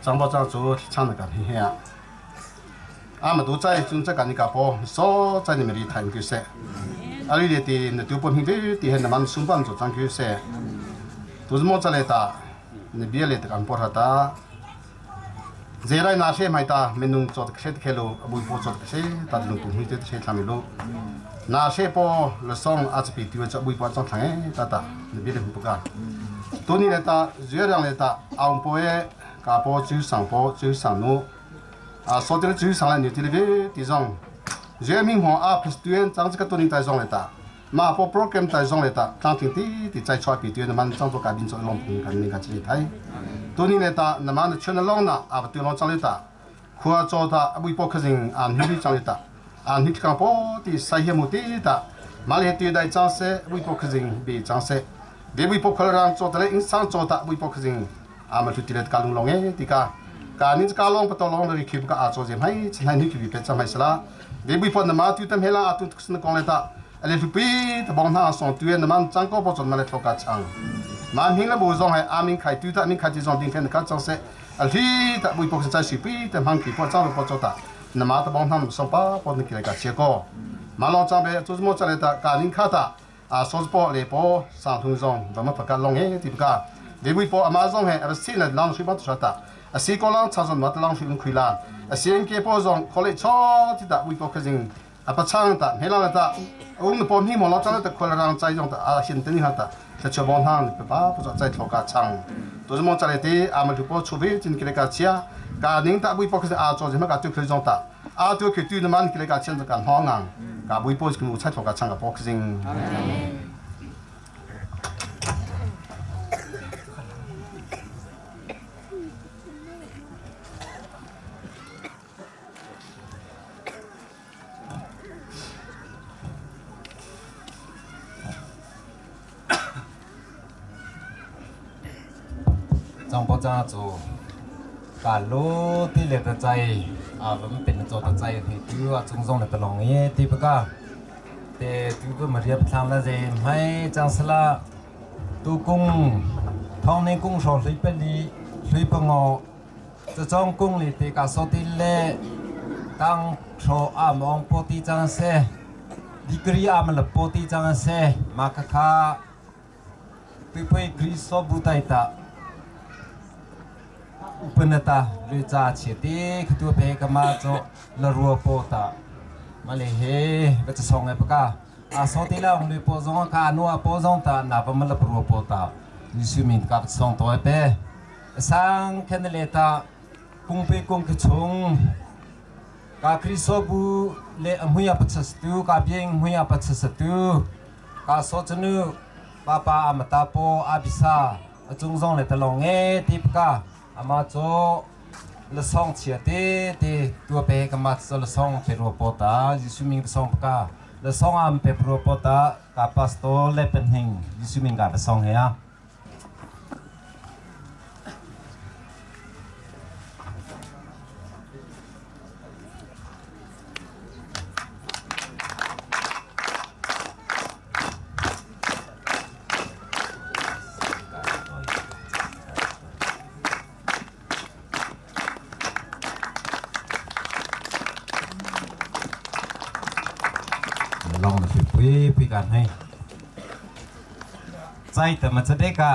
Changbo chang chu chang na kan hi he a. A ma tu chai chun cha kan ka po so chai ni meri thain ku se. Ali le ti na tu po hing te ti he na man sum pan chu chang ku se. Tu mo cha le ta ni bia le ta kan por hata. Zerai na she mai ta minung chot khe khe lo abui po chot khe ta lung tu hi te she thlami lo. Na she po le song a chapi tu cha bui po chang thang ta ta ni bia le hu ka. Tu ni le ta zue rang le ta aung po e ka po chu sang po chu sang nu a so te chu sang le ni ti le ti zong zue ming ho a plus tu en chang ka tu ni tai zong le ta ma po program tai zong le ta tlang ting ti ti chai choi pi tu na man chang to ka bin choi long pung kan ni ka chi thai tu ni le ta na man chen na long na a tu long chang le ta khua cho ta abui po khazing an hi chang le ta an hi ka po ti sai he mu ti ta ma le ti dai chang se abui po khazing bi chang se de bui po khal rang cho ta le ing sang cho ta bui po khazing a ma thu ti le ka lung long e ti ka ka ni ka long pa to long le khip ka a cho jem hai chan hai ni ki bi pe cham hai sala de bui po na ma tu tam hela a tu khsna kong le ta ale thu pi ta bong na song tu na man chang ko po chon ma le thoka chang ma hing la bu zong hai a ming khai tu ta ming khai ti zong ding khen ka chang se a hi ta bui po chai si pi ta mang ki po chang po cho ta na ma ta bong tham so pa po ni ki le ka che ko ma long chang be chu mo cha le ta ka ning kha ta a so po le po sang thung zong ba ma pa ka long he ti ka de bui po ama zong he a si na lang shi ba ta ta a si ko lang cha zon ma ta lang shi un khui la a si en ke po zong khole cho ti ta bui po kha jing a pa chang ta he la ta ung po mi mo lo cha ta khol rang chai jong ta a hin te ni ha ta ta che bon hang pe pa po chai tho ka chang to mo cha le ti a ma tu po chu bi chin ke ka chia ka ning ta bui po kha a cho je ma ka tu khoi jong ta a tu ke tu na man ke ka chen ka hong ngang ka bui po ku chai tho ka chang ka po jing. 张伯张做，把路地来的在啊，我们变做的在thì cứ中中来的农业对不个？对，对个么也不谈了噻，还讲是啦，都讲，当年讲说水不离，水不我，这种讲里的个说的嘞，当初阿望波地张些，degree阿们了波地张些，马卡卡，对不对？ kriso butai ta upanata le cha che te khtu pe kama cho la ruwa po ta ma le he ba cha song e pa ka a so ti la ong le po zong ka no a po zong ta na pa ma la ruwa po ta ni su min ka song to e pe sang khen le ta kung pe kung ke chung ka kriso bu le amuya pachas tu ka bieng muya pachas tu ka so chanu papa amata po abisa achung zong le talong e tip ka ama cho le song chia te te tua pe ka ma cho le song pe ro po ta jisu ming song ka le song am pe ro po ta ka pastor le pen hing jisu ming ka song he a long na pui pui kan hai chai ta ma chade ka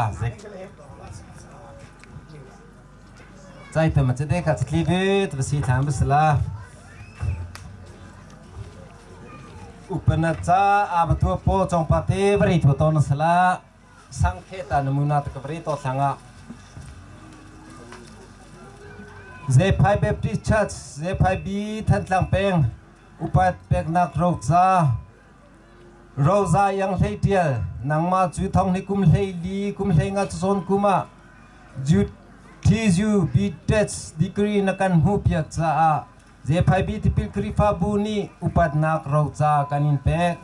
chai ta ma chade ka chli be ta si tham basla upana cha a ba tu po chong pa te bari thu ton sala sangkhe ta namuna ta kabri to thanga J5 Baptist Church J5B Thantlang Peng upat peknak roza roza yang hlei tial nangma chu thong ni kum hlei li kum hlei nga chon kuma ju TU B test degree na kan hu piak cha a J5B tipil krifa bu ni upat nak roza kanin pek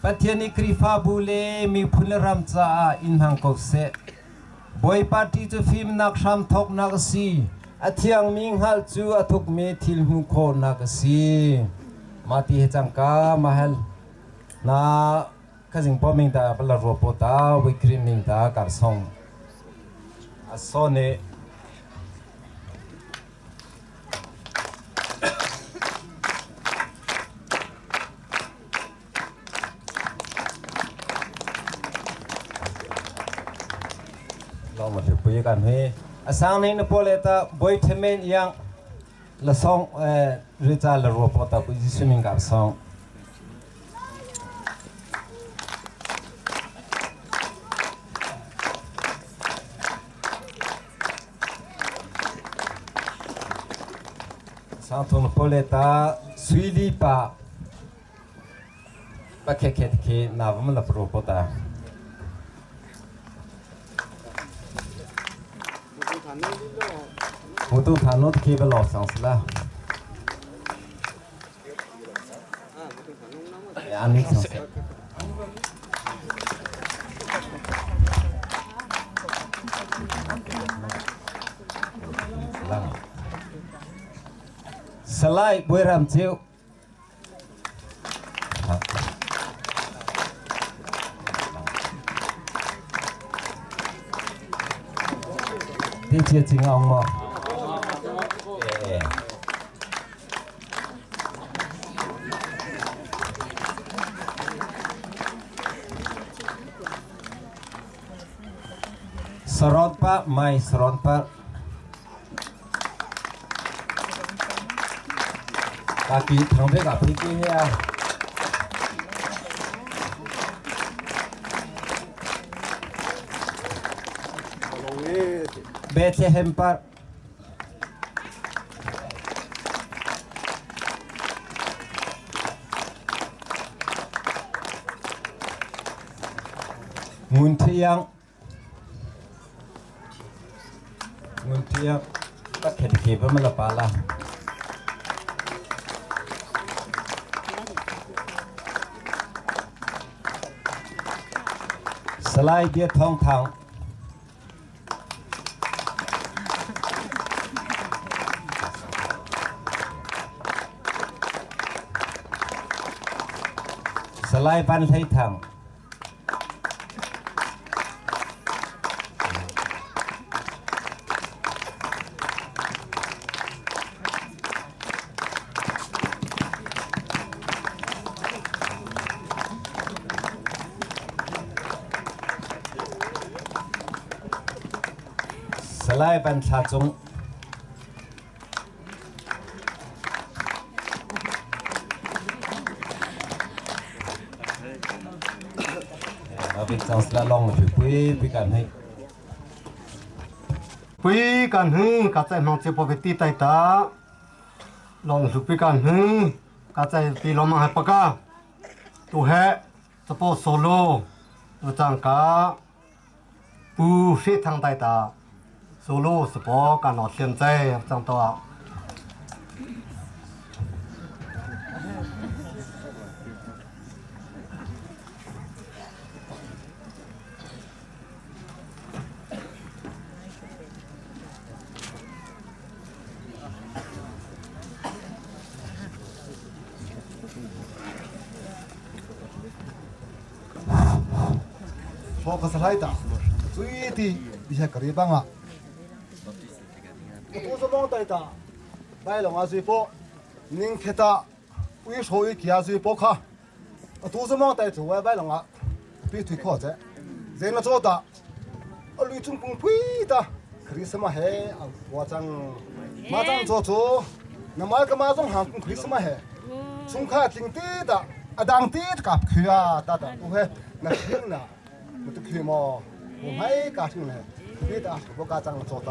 Pathian ni krifa bu le mi phun ram cha a in hang ko se boy party chu film nak sham thok nak si athiang ming hal chu athuk me thil hu kho nak si mati he changka mahal na khajing po ming ta pala ro po ta we cream ming ta kar song. A so ne long ma pui kan he asang nei na pole ta boy themen yang la song richa la ro po ta pu jisu min ka song Sang thung pole ta suili pa pa khe khe khe na vam la pro po ta Mutu thano khi ba lo sang sla Ani sang sla Salai Buiram Chiu Ti chia ching ong mo. Saron pa mai saron pa Kaki thang ve ka phi ki he a. Bethlehem par Ngun Thiang Ngun Thiang ka khet ke ba ma la pa la. Salai Bia Thong Thang Salai Van Hlei Thang Salai Van Thla Cung Pui kan hi ka chai mang che po ti tai ta long su pi kan hi ka chai pi lo mang hai paka tu he chapo solo tu chang ka pu she thang tai ta solo spo kan lo thiam chai chang to 最低你些个里帮啊，我是忙带的，买了我水波，您看到为所有其他水波卡，都是忙带做外买了我，别推靠这，人了做的，啊，吕中公贵的，克里斯嘛嘿，我讲马上做做，那买个马上行克里斯嘛嘿，从卡经济的，啊当地的个去啊，大大都会那听呢，我都去么，我买家庭呢，别的我家长做的，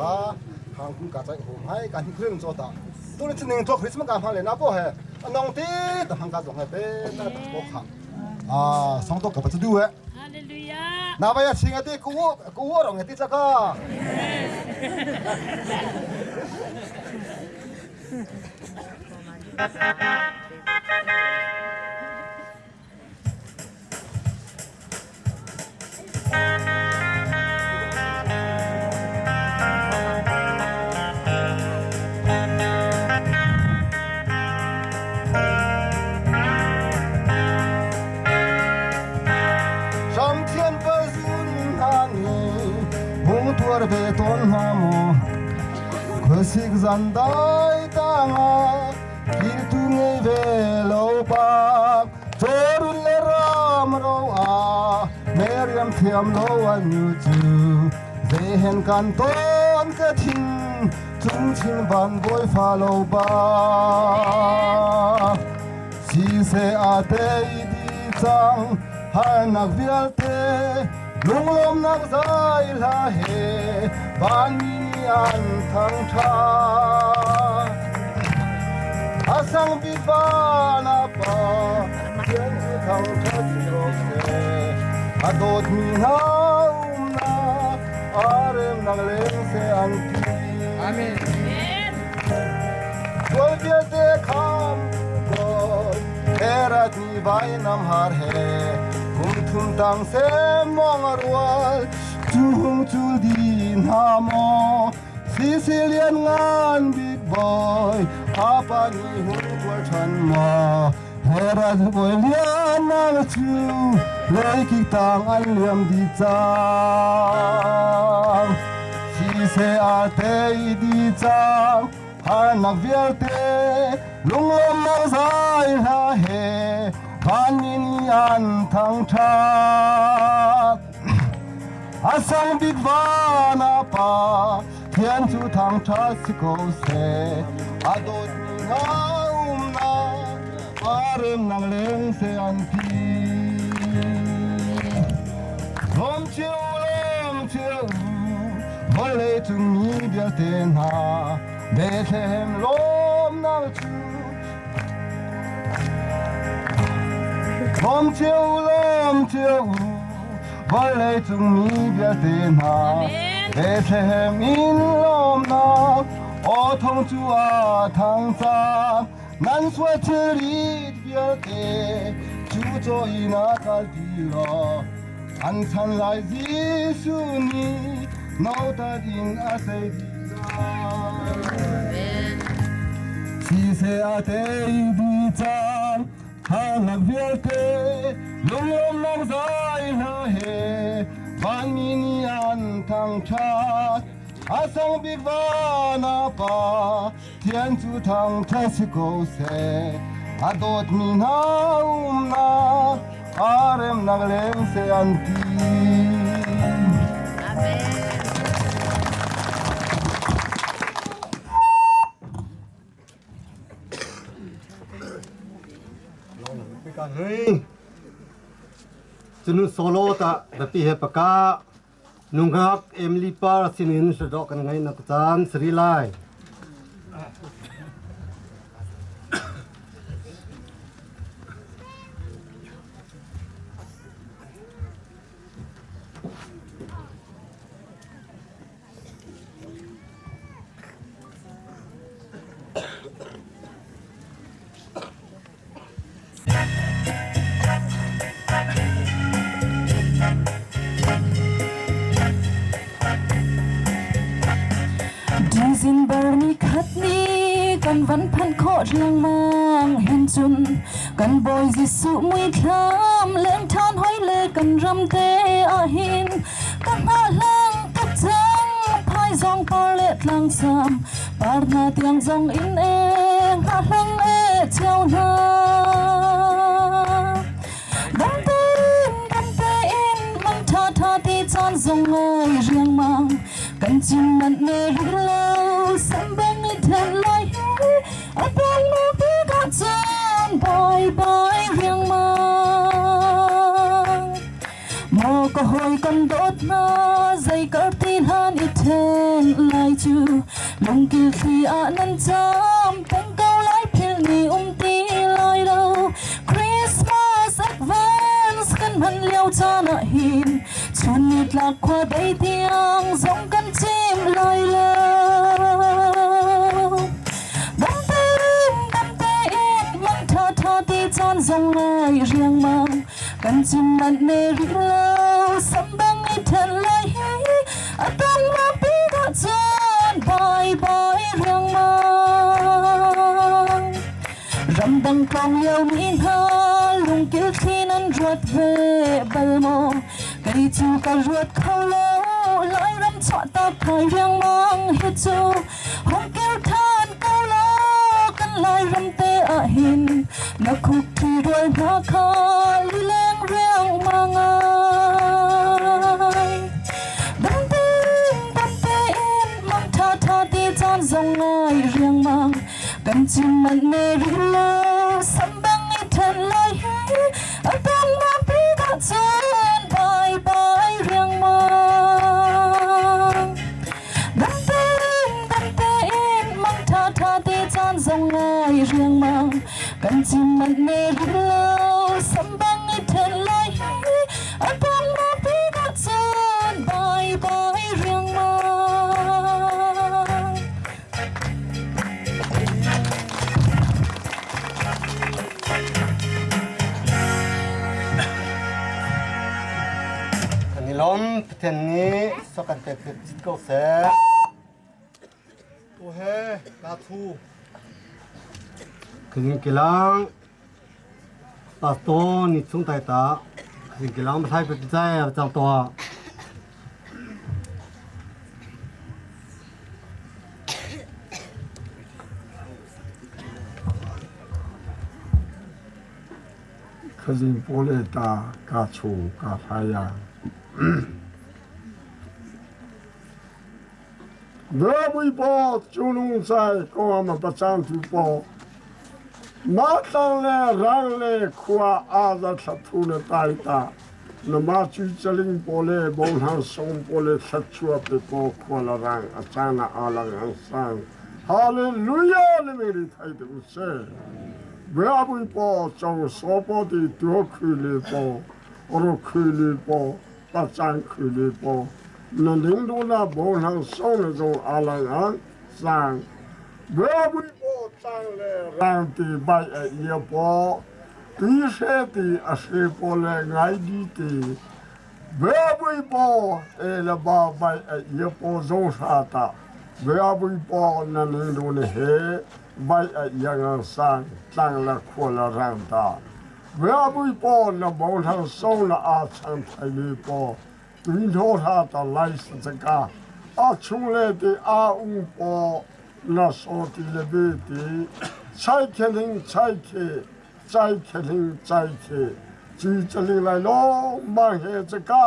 航空家在我买家庭可能做的，都是能做克里斯嘛干饭嘞，那不嘿，啊当地的行家总系别那大不好，啊，上到个不知道哎。 Hallelujah. 那么要请个啲古古龙嘅啲这个。上天不允那你，不多 tuar ve tawn hnga maw? Khuasik zan dai tangah kiltu ngei ve lo bak cawrun le ram ro ah meriam thiam lo an nu cu zeihen kan tawn ka thin cungchin van bawi fa lo ba siseh a tei di cang harnak vialte lunglawmnak zai hla he vanmi nih an thangṭhat a sang bik van a pa Pathian cu thangṭhat si ko seh a dawtmi hna umnak a remnak leng seh an ti. Amen. Sual vialte kham God Herat ni vainam har he kum thum tang sem mong a rual cu hung cul di hna maw Sicilian ngan big boy apa ni hung tuar than maw Herat boy lian na chu lei ki tang an liam di cang Sise a te di cang harnak vialte lunglawmnak zai hla he vanmi nih an thangṭhat a sang bik van a pa Thian cu thangṭhat si ko seh a dawtmi hna umnak pa remnak leng seh an ti lawm cio lawm cio vawlei cung mi vialte hna Bethlehem lawmnak cu lawm cio lawm cio vawlei cung mi vialte hna Bethlehem in lawmnak aw thawng cu a thang cang nan sual thilrit vialte cu caw in a kalpi law an chan lai Jesuh nih nautat in a sei dih Siseh a tei dih cang harnak vialte lunglawmnak zai hna he vanmi nih an thangṭhat a sang bik van a pa Thian cu thangṭhat si ko seh a dawtmi hna umnak aa remnak leng seh an ti. Cunu solo ta dapi he paka nungak Emily Par sinin hladawh kan ngai nak caan sri lai. December ni khat ni kan van phanh khawh lengmang hin cun kan Bawi Jesuh muithlam leng ṭhan hoi le kan ram te ahhin ka hngahhlang tuk cang phaizawng par le tlangsam par hna tiang zong in e hngahhlang e cio hna dam tein dam tein man ṭha ṭha ti caan zong ngai riangmang kan cin manh ne rih lo sambang i then lai hi a pang lo ti ka caan bye bye riangmang Maw ka hawi kan dawt hna zei kar ti hlan i then lai cu lungkil thli ah nan cam peng ko lai philh ni um ti lai lo Christmas advance kan hman lio caan ah hin chun ni tlak khua dei tiang zong kan chim lai lo dam tein dam tein mang tha tha ti caan zong ngai riangmang kan chim manh ne rih lo sambang i then lai hi a tang ma pi dah cun bye bye riangmang ramdang tlawng lio mi hna lungkil thli nan ruat ve bal maw kei cu ka ruat kho lo lairam chuah ta rak thai riangmang hi cu hung kir than ko law kan Lairam te ah hin na khuk thi rual hna kha lileng riangmang ai. Dam tein dam tein mang tha tha ti caan zong ngai riangmang kan chim manh ne rih lo sambang i then lai hi a tang ma pi dah cun bye bye riangmang. Dam tein dam tein mang tha tha ti caan zong ngai riangmang kan chim manh ne rih lo sambang i then lai hi a tang ma pi dah cun bye bye riangmang. Kan i lawm Pathian nih so kan pek cit ko seh. Tu he ka thu. Kazing kilang pastor ni chung tai ta kazing kilang thlai pe chai chang to. Kazing pole ta ka chu ka phaya. Bui po chulung sai ko ma pachang tu po ma tang le rang le khua a za thla thu le tai ta na ma chu chaling po le bo hang song po le thla chua pe po khua la rang a chang na a lang hang sang hallelujah le mi ri thai de u se bra bui po chong so po ti tu khu le po ro khu le po 把咱苦的包，那领导那包上送那种阿拉安上，我不包上来让的把也包，第三的阿是包来爱的的，我不包哎了把把也包做啥的，我不包那领导的黑，把也让上上了苦了让的。 ဝဘူပေါ်နဘောထဆောလာအာချန်ထိုင်လီပေါ်တွင်ထောထာတလိုက်စစကာအချုံလေတေအာဥပေါ်နစောတိလေဘေတိဆိုင်ခေလင်းဆိုင်ခေဆိုင်ခေလင်းဆိုင်ခေကျူချလင်းလိုက်လောမဟေစကာ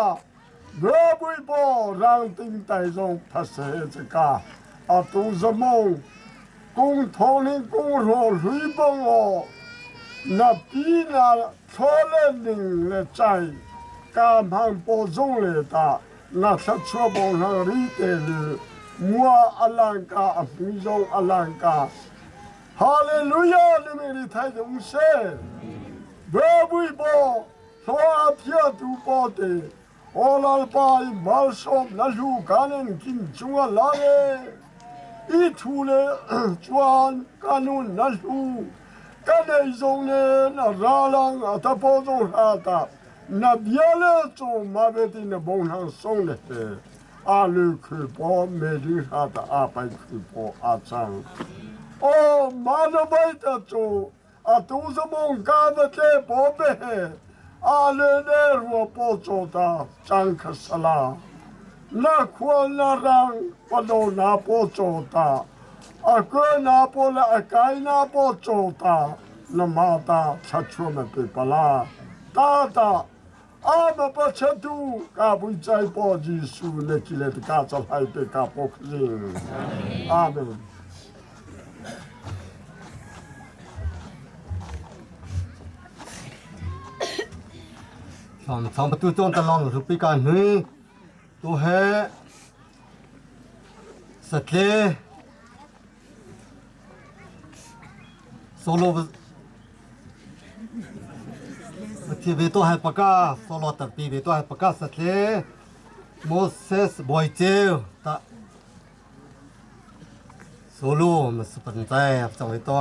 ဝဘူပေါ်ရန်တင်တိုင်ဆောင်ဖဆေစကာအတူဇမောကုံထောင်းလင်းကုံရောလွိဘော 那比那错了人来在，干盘保重来打，那他确保上里的了，我阿兰嘎阿比中阿兰嘎，哈利路亚！你们的太东西，不不不，说阿天都保的，我老爸马上那就干人进中阿拉嘞，一出来转干弄那就。 ကနေဇုံနေနရာလန်အတပေါ်ဆုံးဟာတာနဗျာလေချုံမဘေတိနဘုံဟန်ဆုံးလေအာလူခေပေါ်မေဒီဟာတာအပိုင်ခေပေါ်အချံအော်မာနဘိုက်တချုံအတူစမုံကာဗတဲ့ပေါ်ပဲအာလေနေရောပေါ်ချတာချန်ခဆလာနာခွာနာရန်ပဒောနာပေါ်ချတာအကောနာပေါ်လာအကိုင်နာပေါ်ချတာ နမတာချချွမပေပလာတာတာအာမပချတူကာဘူချိုင်ပေါ်ဂျီဆူလက်ကိလက်ကာချလိုက်ပေကာပုခလင်းအာမင် ဆောင်ဆောင်ပတူကျုံတလောင်းရူပိကနွေတူဟဲစလေဆိုလို ทีเวตัวให้ปากกาโซโลตัดปีเวตัวให้ปากกาสเลโมเสสบอยเจลตะโซโลมันสปันใจจังไว้ตัว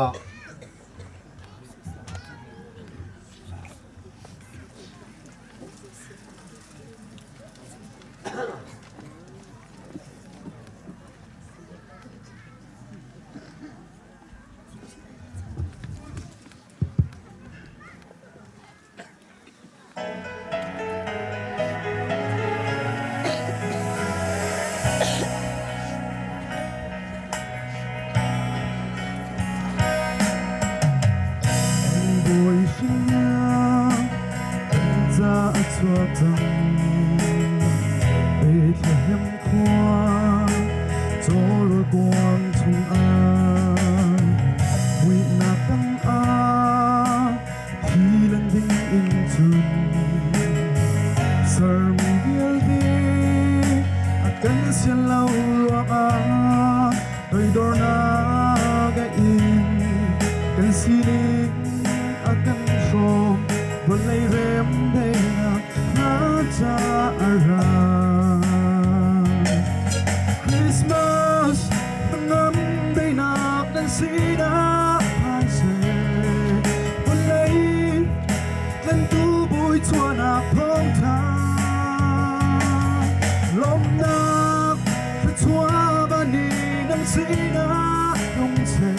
sinah nung seh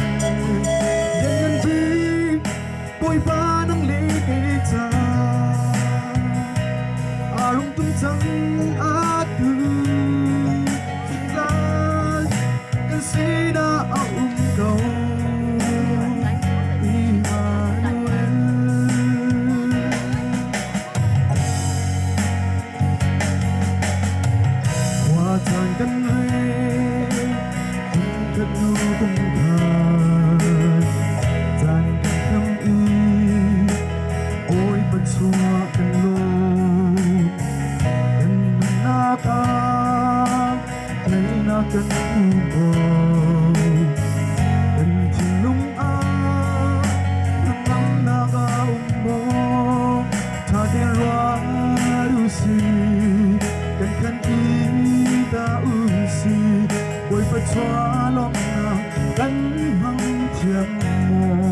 Lianngan bik Bawipa nang le kei ca a rung tum cang atu zungzal kan sinah a um ko Emmanuel. Khua caan kan rel kum khat hnu kum khat caan kan hlam i Bawipa chuah kan lawm kan nunnak ah teinak kan hmu kan thinlung ah hnangamnak a um maw ṭha tein ruat u sih kan khan i ta u sih Bawipa chuah lawmhnak kan hmang thiam maw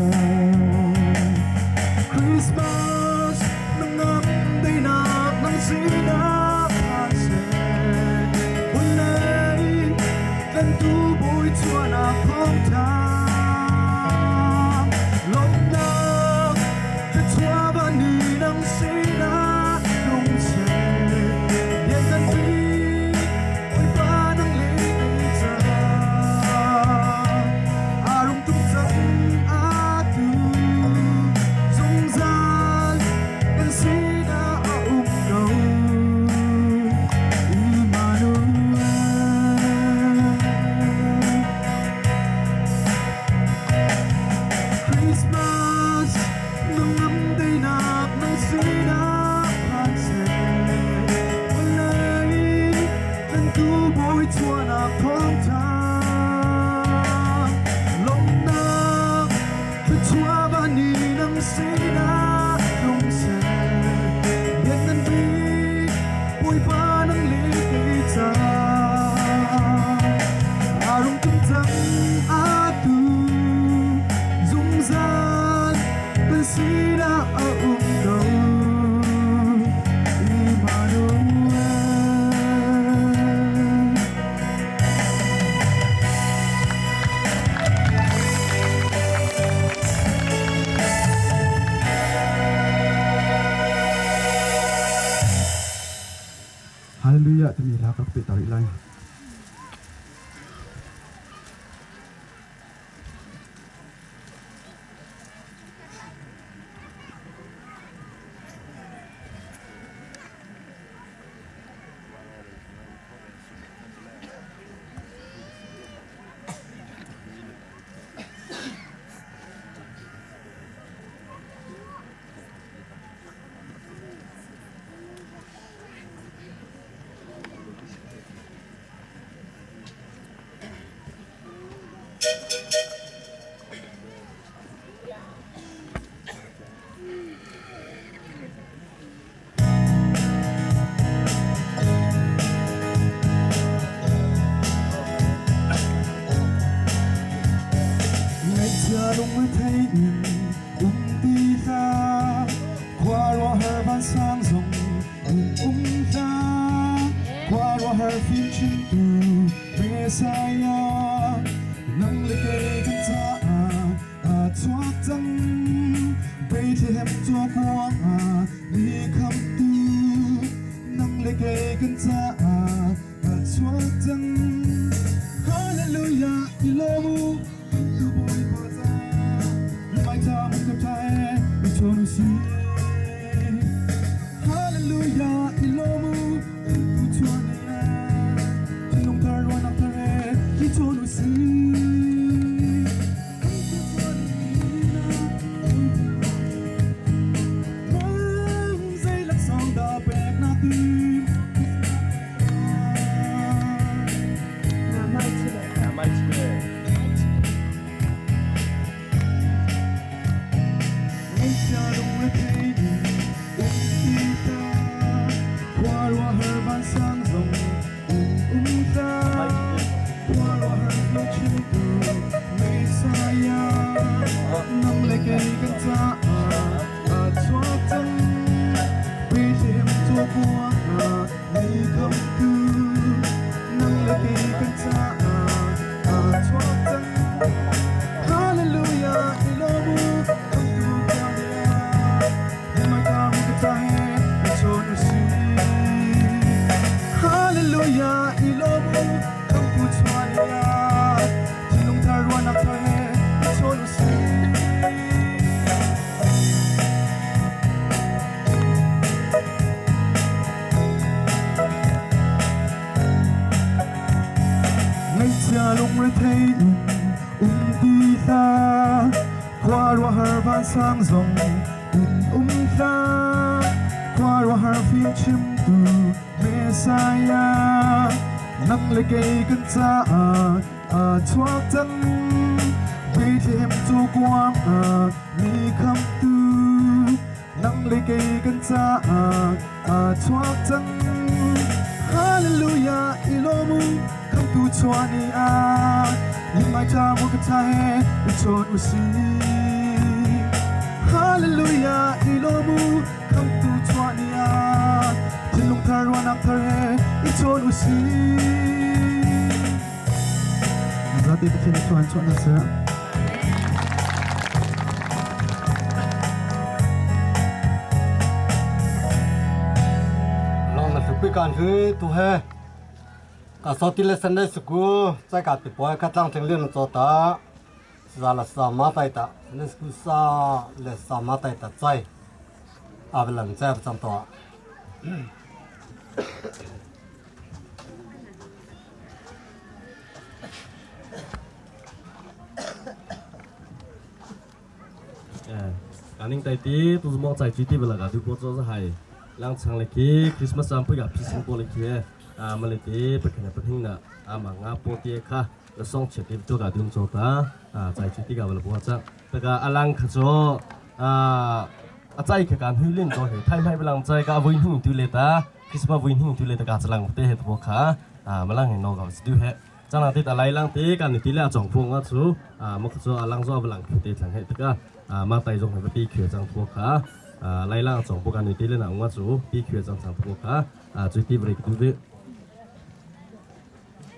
Christmas nangam deinak nang sinah phan seh Vawlei tlantu bawi chuahnak thawngṭha lawmhnak thluachuah van i nang sinah nung seh Lianngan bik Bawipa nang le kei caah a rung tum cang atu zungzal kan sinah a um ko Emmanuel. Christmas nangam deinak nang sinah phan seh vawlei tlantu bawi chuahnak thawngṭha lawmhnak thluachuah van i nang sinah tlung seh Lianngan bik Bawipa nang le kei ca a rung tum cang atu zungzal kan sinah a um ko Emmanuel. Hallelujah timi hla ka pe ta rih lai. Ngaihchia lungre in um ti hlah khuaruahhar vansang zong in um hlah khuaruahhar fimchimtu Messiah nang le kei kan caah a chuak cang Bethlehem cawkuang ah ni khamtu nang le kei kan caah a chuak cang Hallelujah i lawm u tu Bawipa ca mai ca mun ka ṭha e i chawn u si Hallelujah i lawm u tu chuan e thinlung thar ruahnak thar e i chawn u si Zei laksawng dah pek na tim Ngaihchia lungrethei in um ti hlah khuaruahhar vansang zong in um hlah khuaruahhar fimchimtu Messiah nang le kei kan caah a chuak cang Bethlehem cawkuang ah ni khamtu nang le kei kan caah a chuak Lungre thei in um ti hlah. Khuaruahhar vansang zong in um hlah. Khuaruahhar fimchimtu Messiah, nang le kei kan caah aa chuak cang. Bethlehem cu kuang ah mi khamhtu, nang le kei kan caah aa chuak cang. Hallelujah, i lawm u, khamhtu chuah ni ah. Mithmai ṭha mu ka ṭha he i chawn u sih. Hallelujah, i lawm u, khamhtu chuah ni ah. Thinlung thar ruahnak thar he i chawn u sih. Zate Pathian chuan chuah na seh. Long na pi kan hu tu he ka so ti le Sunday school chai ka pi poi ka tlang theng lian cho ta sa la sa ma tai ta Sunday school sa le sa ma tai ta chai a velan chai chang to. Kaning tai ti tu mong chai chi ti bela ga du po cho za hai lang chang le ki Christmas am pui ga phi sing po le ki a ma le ti pakhana pathing na a ma nga po ti kha la song che ti to ga dum cho ta a chai chi ti ga bela po cha ta ga alang kha cho a a chai kha kan hui lin to he thai mai belang chai ga vui hung tu le ta Christmas vui hung tu le ta ga chalang te he to kha a malang he no ga du he chang lang ti ta lai lang ti kan ni ti le a chong phuang a chu a mo chu a lang zo belang khu te thlang he ta ka a ma tai jong he pi khue chang phu kha a lai lang chong pu kan ni ti le na nga chu pi khue chang chang phu kha a chu ti break tu ve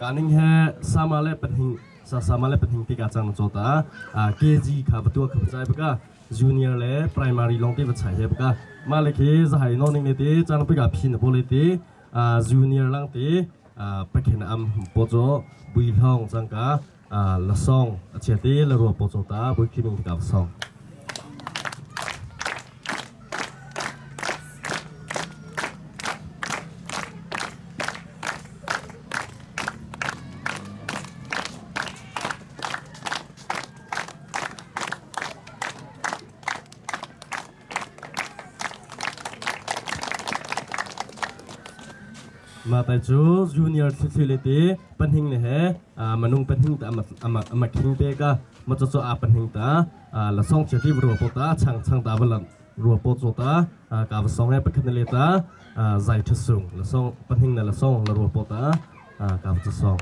kaning he sama le panhing sa sama le panhing ti ka chang cho ta a kg kha batua kha chai ba ka junior le primary long te ba chai he ba ka ma le khi za hai no ning le ti chang pi ka phin bo le ti a junior lang ti a pakhin am po cho bui hlong chang ka a la song a che ti la ro po cho ta bui khiming ka song. Ma tai cu junior thli le te panhing le he manung panhing ta ama khing te ka ma cho cho a panhing ta la song che ti ro po ta chang chang ta balam ro po cho ta ka va song he pakhat le ta zai tha sung la song panhing na la song la ro po ta ka va song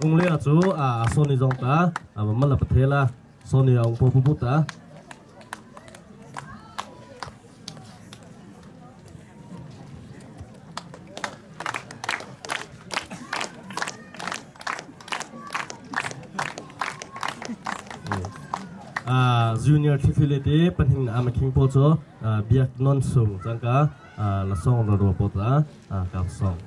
ung le chu a soni jong ta ma la pathela soni ong po pu ta junior thli te panhing na ama khing po cho biak non sung changka la song ro ro po ta ka song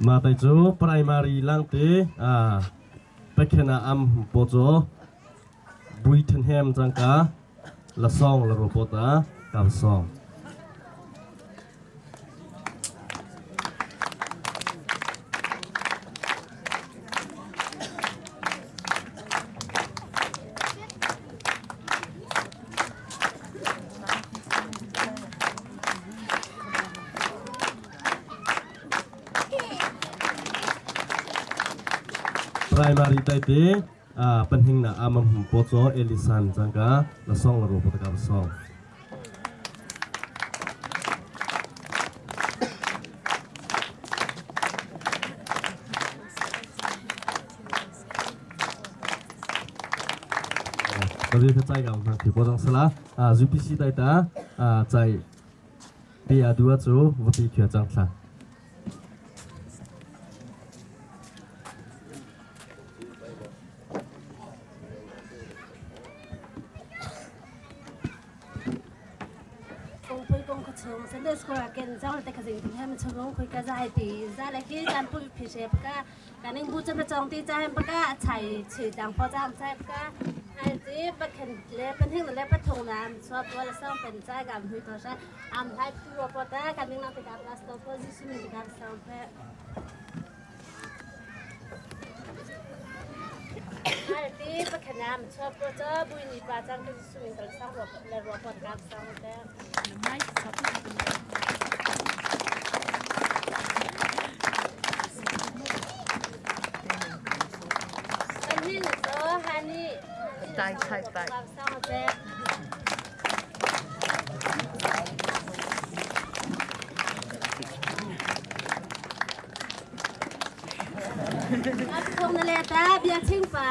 ma tai chu primary lang te pakhena am po cho bui than hem changka la song la ro po ta ka song. Primary tai te panhing na amam po cho elisan changka la song la ro po ta ka song. Tadi ka chai gam thang thi po jang sala UPC tai ta chai pi a dua chu vati khia chang thla. Kong pui kong ka chung Sunday. School a ken zong te khazing tin hem chungong khui ka zai ti za le khi kan pu phi she pa ka ning bu cham chong ti cha hem pa ka chai chi dang po cham chai pa ka ai ti pa khen le pan hing le pa thong nam chua po la song pen chai gam hui to sha am hai pu po ta ka ning na te ka class to po ji su ni ka song pe ai ti pa khen nam chua po cha bui ni pa chang ka ji su min tal sang ro le ro po ka sang te Pan hing so hani Tai tai tai. Sang te. Ap thong na le ta bia ching pa.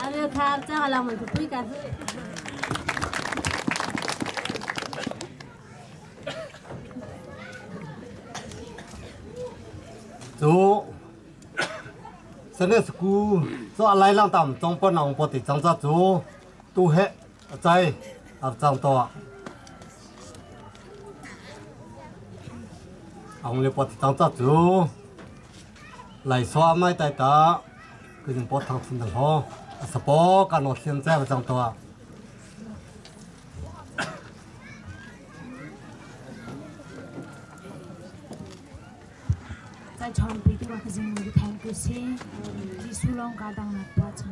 Ave khar cha la man pui ka. 主，现在是古做来浪当中不能不的长者主，都黑在啊长多。ông le pot tang ta chu lại xoa mai tai ta cứ dùng pot thang xin ho sa po ka no xian cha ba chang to 在床边的话，可是我的听故事，技术拢家当来播唱。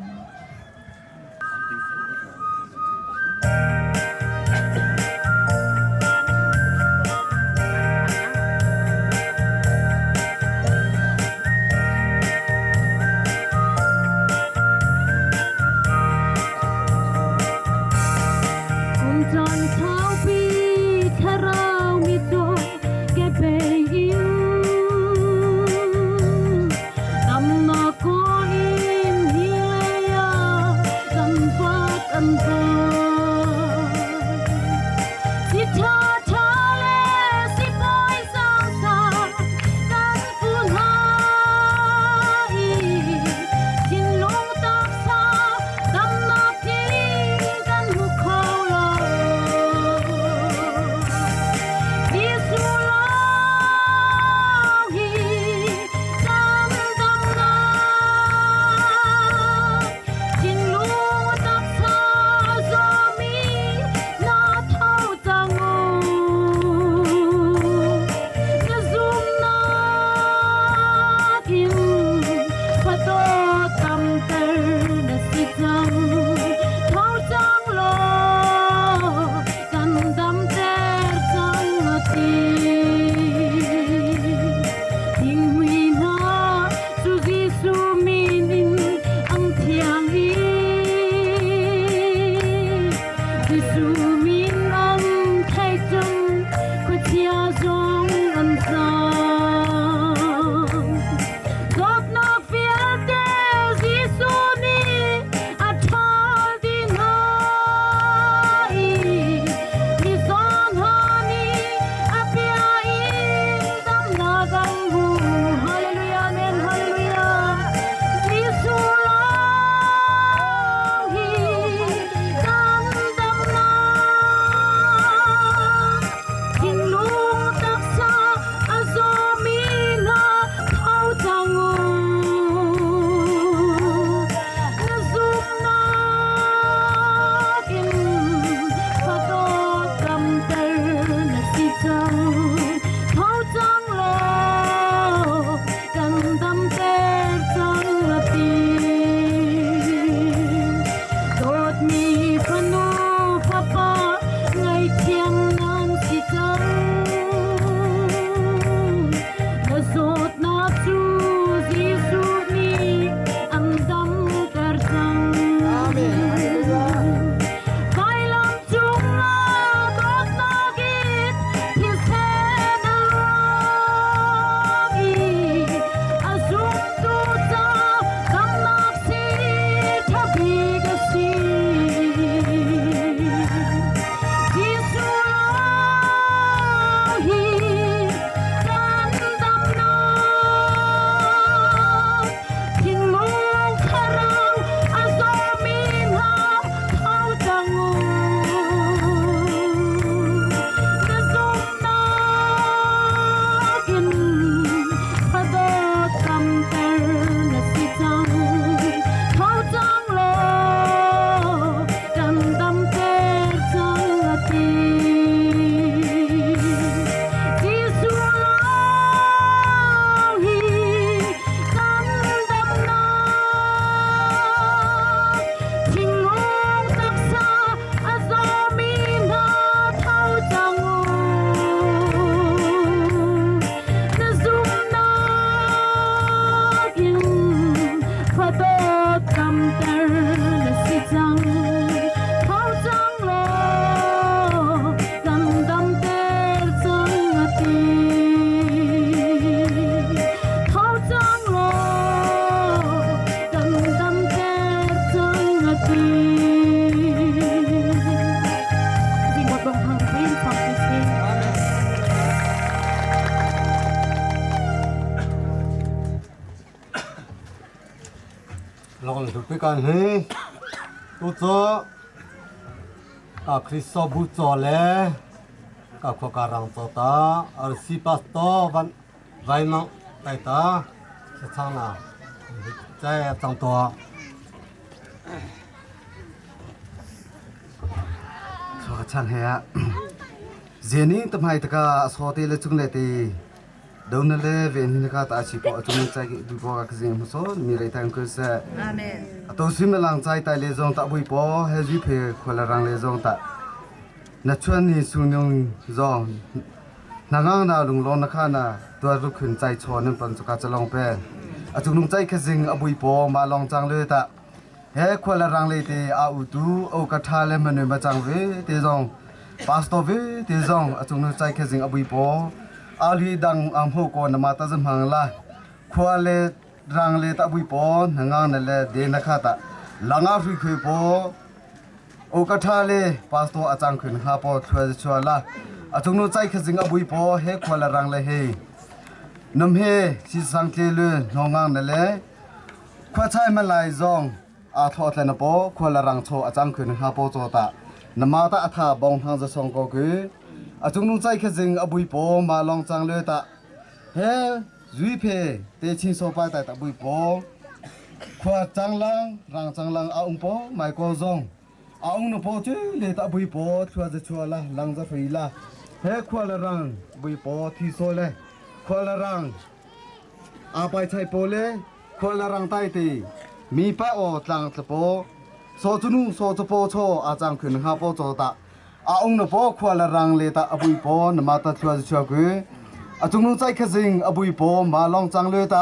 Long lu pi kan hi tu cho ka Kristo bu cho le ka khua ka rang cho ta RC pastor van vai mang tai ta sa chang na chai chang to. So ka chang he a zeni tamhai taka so te le chung le te do na le ven hin ka ta chi po chung chai ki du po ka jing mu so mi rei tang ku se. Amen. To sim lang chai tai le zong ta bui po he ji phe khola rang le zong ta na chuan ni su nyong zong na ngang na lung lon na kha na tua ru khun chai cho nan pan chu ka chalong pen a chung nung chai kha jing abui po ma long chang le ta he khola rang le te a u tu o ka tha le manu ma chang ve te zong pastor ve te zong a chung nung chai kha jing abui po a lui dang am ho ko na ma ta jam hang la khwa le rang le ta bui po na ngang na le de na kha ta langa ri khwe po o ka tha le pastor achang khun ha po thwa chwa la achung nu chai khajing abui po he khwa la rang le he nam he si sang tle le no ngang na le khwa chai ma lai zong a tho tla na po khwa la rang cho achang khun ha po cho ta nama ta atha bong thang za song ko ku achung nu chai khajing abui po ma long chang le ta he zui phe te chin so pa ta ta bui po khwa chang lang rang chang lang a ung po mai ko zong a ung no po chu le ta bui po thua za chua la lang za phi la he khwa la rang bui po thi so le khwa la rang a pai chai po le khwa la rang tai ti mi pa o tlang tla po so chu nu so chu po cho a chang khun ha po cho ta a ung no po khwa la rang le ta abui po na ma ta thua za chua ku a chung nu chai khazing abui po ma long chang le ta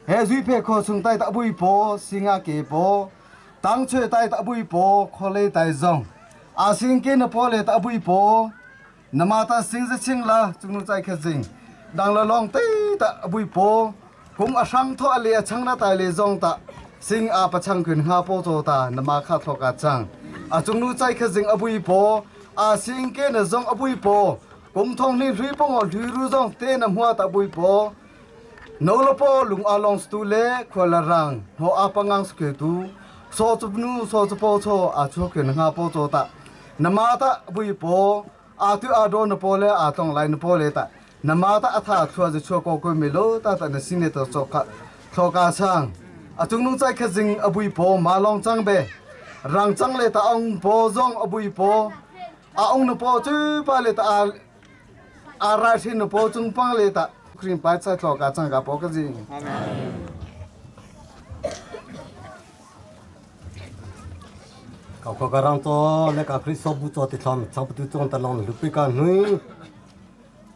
he zui phe kho chung tai ta abui po singa ke po tang chue tai ta abui po khole tai zong a sing ke na po le ta abui po na ma ta sing za ching la chung nu chai khazing dang la long te ta abui po kum a sang tho a le a chang na tai le zong ta sing a pa chang khun ha po cho ta na ma kha tho ka chang a chung nu chai khazing abui po a sing ke na zong abui po kum thong ni ri pong o ri ru zong te na hua ta bui po no lo po lung a long stu le khwala rang no a pangang ske tu so chu nu so chu po cho a chu ke na po cho ta na ma ta bui po a tu a do na po le a tong lai na po le ta na ma ta a tha thua ju chu ko ko mi lo ta ta na sin ne to cho ka tho ka chang a chung nung chai kha jing a bui po ma long chang be rang chang le ta ong po zong a bui po a ong na po chu pa le ta a a ra thin na po chung pang le ta cream pai chai tho ka chang ka po ka jing. Ka khua ka rang cho le ka Kristo bu cho ti thlam chang tu chong ta long lu pi ka nui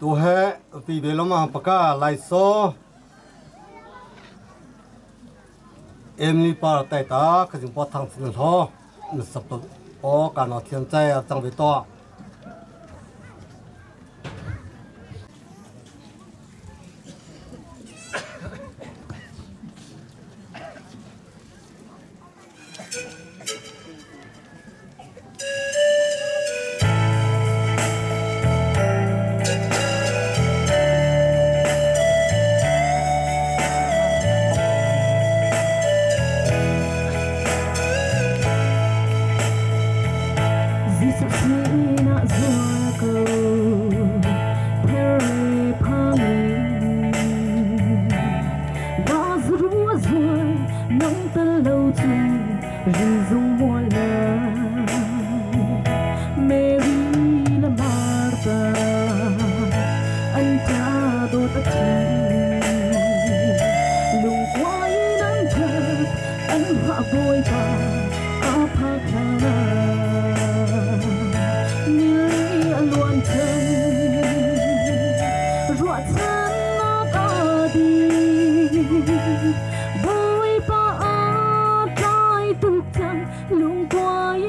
tu he ti be lo ma pa ka lai so em ni pa tai ta ka jing po thang chin ho nu sap to o ka no thian chai a chang ve to. Jesuh sinah zual ko there phangin Lazarus zual nang tal lo chung ri zung mual lai Mary la Martha an ta do ta thi lung quai nan thap an ha boi pa a pha kha ni luan thân ruột thân nó có đi bôi pa trai tục chẳng lung quai.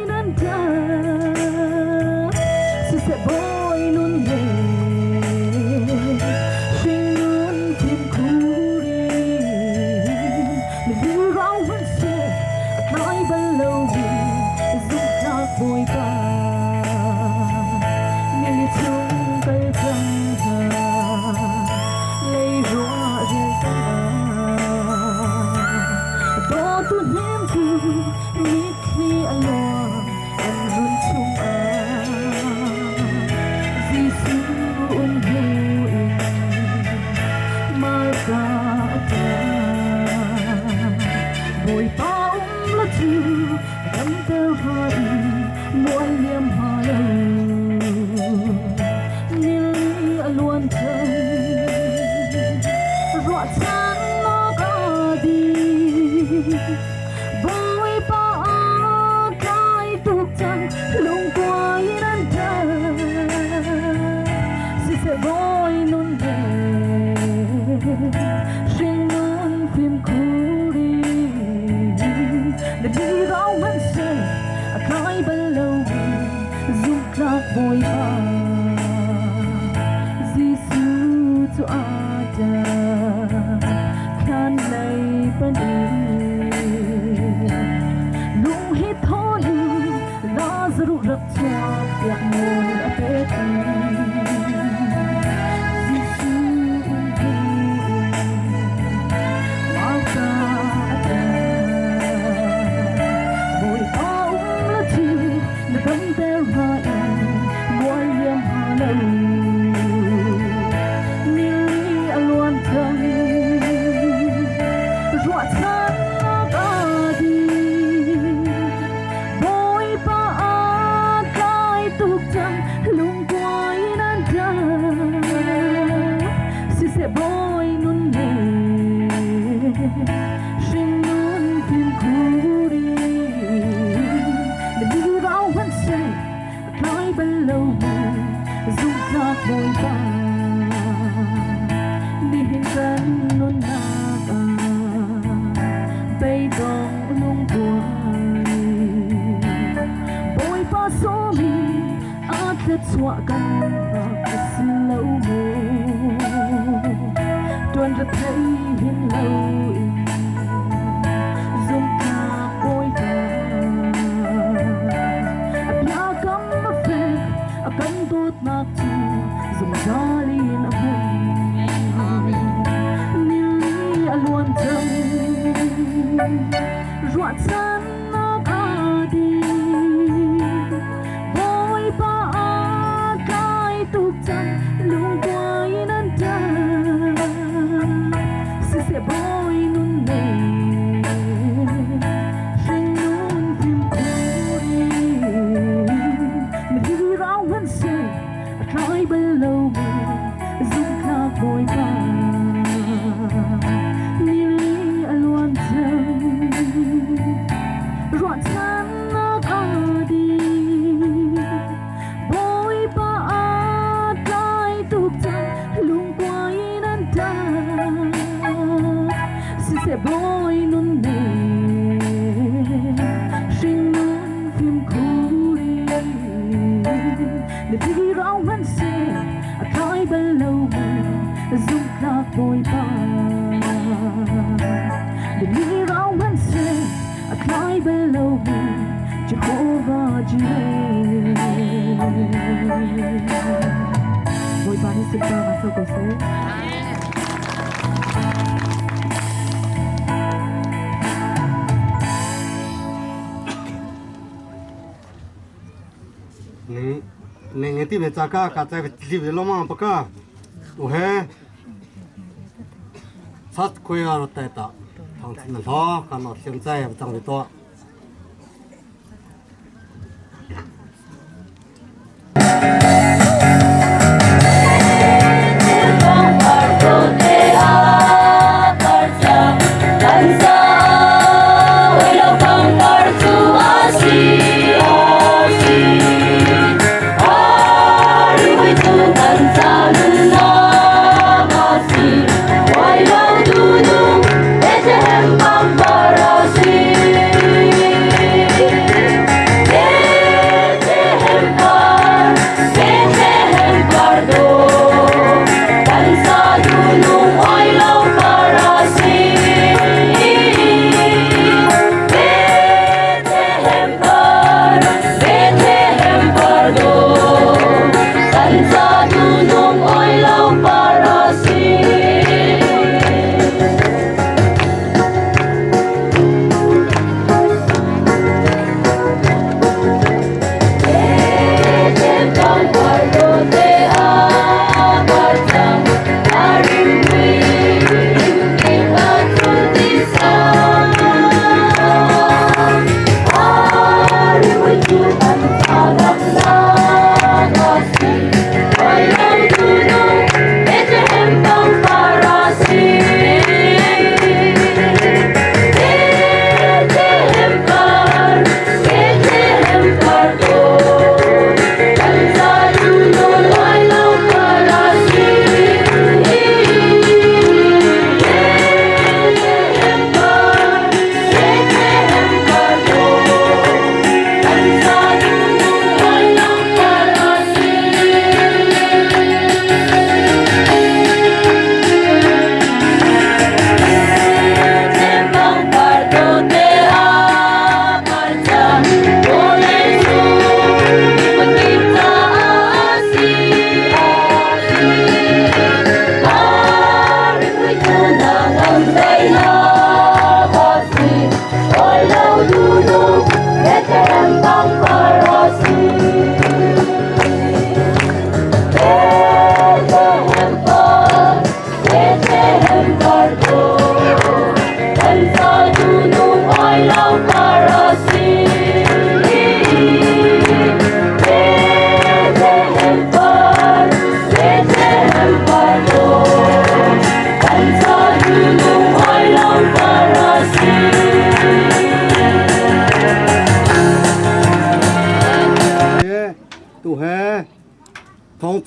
lei panh in lung hi thawn in Lazarus rak chuak tiah nawl a pek i Jesuh um buin Martha a ṭap. Bawipa um la cu na damter hnga i mual liam hnga lo. Nili a luan cang, ruahchannak a dih. Bawipa aa tlai tuk cang, lungkuai nan ṭap. Siseh bawi nun le hringnun fimkhur in na dirau hmanhseh a tlai bal lomi zumhtlak Bawipa nihin kan nunnak ah beidong lungkuai Bawipa sawmi a thluachuah kan hngak a si lo maw tuan ra thei hin lo in zumhtlak Bawipa a biakam a fek a kan dawtnak cu zungzal in a hmun nili a luan cang ruahchannak a dih Bawipa aa tlai tuk cang lungkuai nan ṭap siseh bawi nun nei hringnun fimkhur in mithi rau hmanhseh a tlai bal lomi zumhtlak Bawipa nili a luan cang ruahchannak a dih Bawipa aa tlai tuk cang lungkuai in an ṭap siseh bawi nun nei hringnun fimkhur in mithi rau hmanhseh a tlai bal lomi zumhtlak Bawipa mithi rau hmanhseh a tlai bal lomi Jehovah Jireh. Bawipa nih sunparnak co ko seh. Ning nge ti ve cha ka ka chai ti ve lo ma pa ka tu he sat khui a ro tai ta thong na lo ka no thiam chai chang vi to.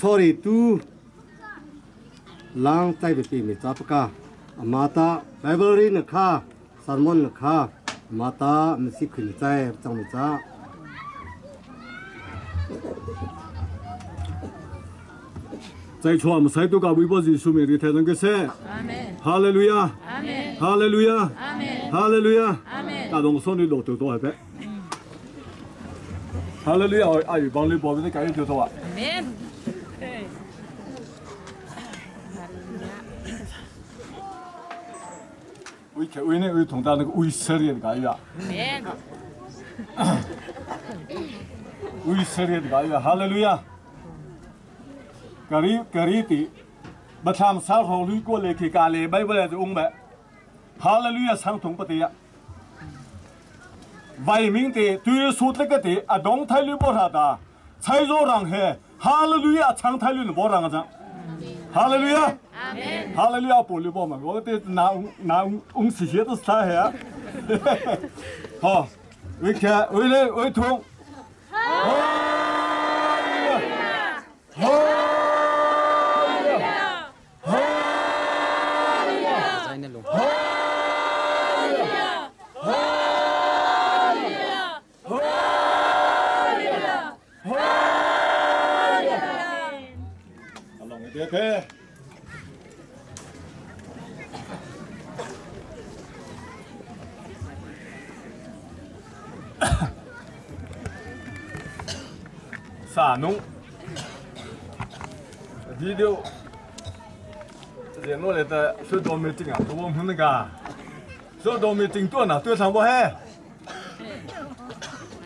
chori tu lang tai be mi cha paka amata Bible ri na kha sermon na kha amata misi khun chai chang mi cha. 在错我们谁都搞微博技术面的台上个噻。哈利路亚。哈利路亚。哈利路亚。大同送你落头多一呗。哈利路亚！阿宇帮你保庇的感恩就多啊。为为呢为同到那个以色列的感恩。以色列的感恩，哈利路亚。กะรีกะรีติบัทามสาวของลุยกัวเลขีกาเลไบเบิลจะองแบบฮาเลลูยาสังถุงปฏิยะไวมิงติตุยสุดเลกติอดงไทยลุบราตาใช้โจรังเฮฮาเลลูยาสังไทยลุบรังจังฮาเลลูยาฮาเลลูยาปุลิบอมันก็ตินานาองสิเฮตุสาเฮ好，为看为来为通，哈哈。别。啥弄？video，联络来的手都没进啊，都我们那个，手都没进多呢，对上不嘿？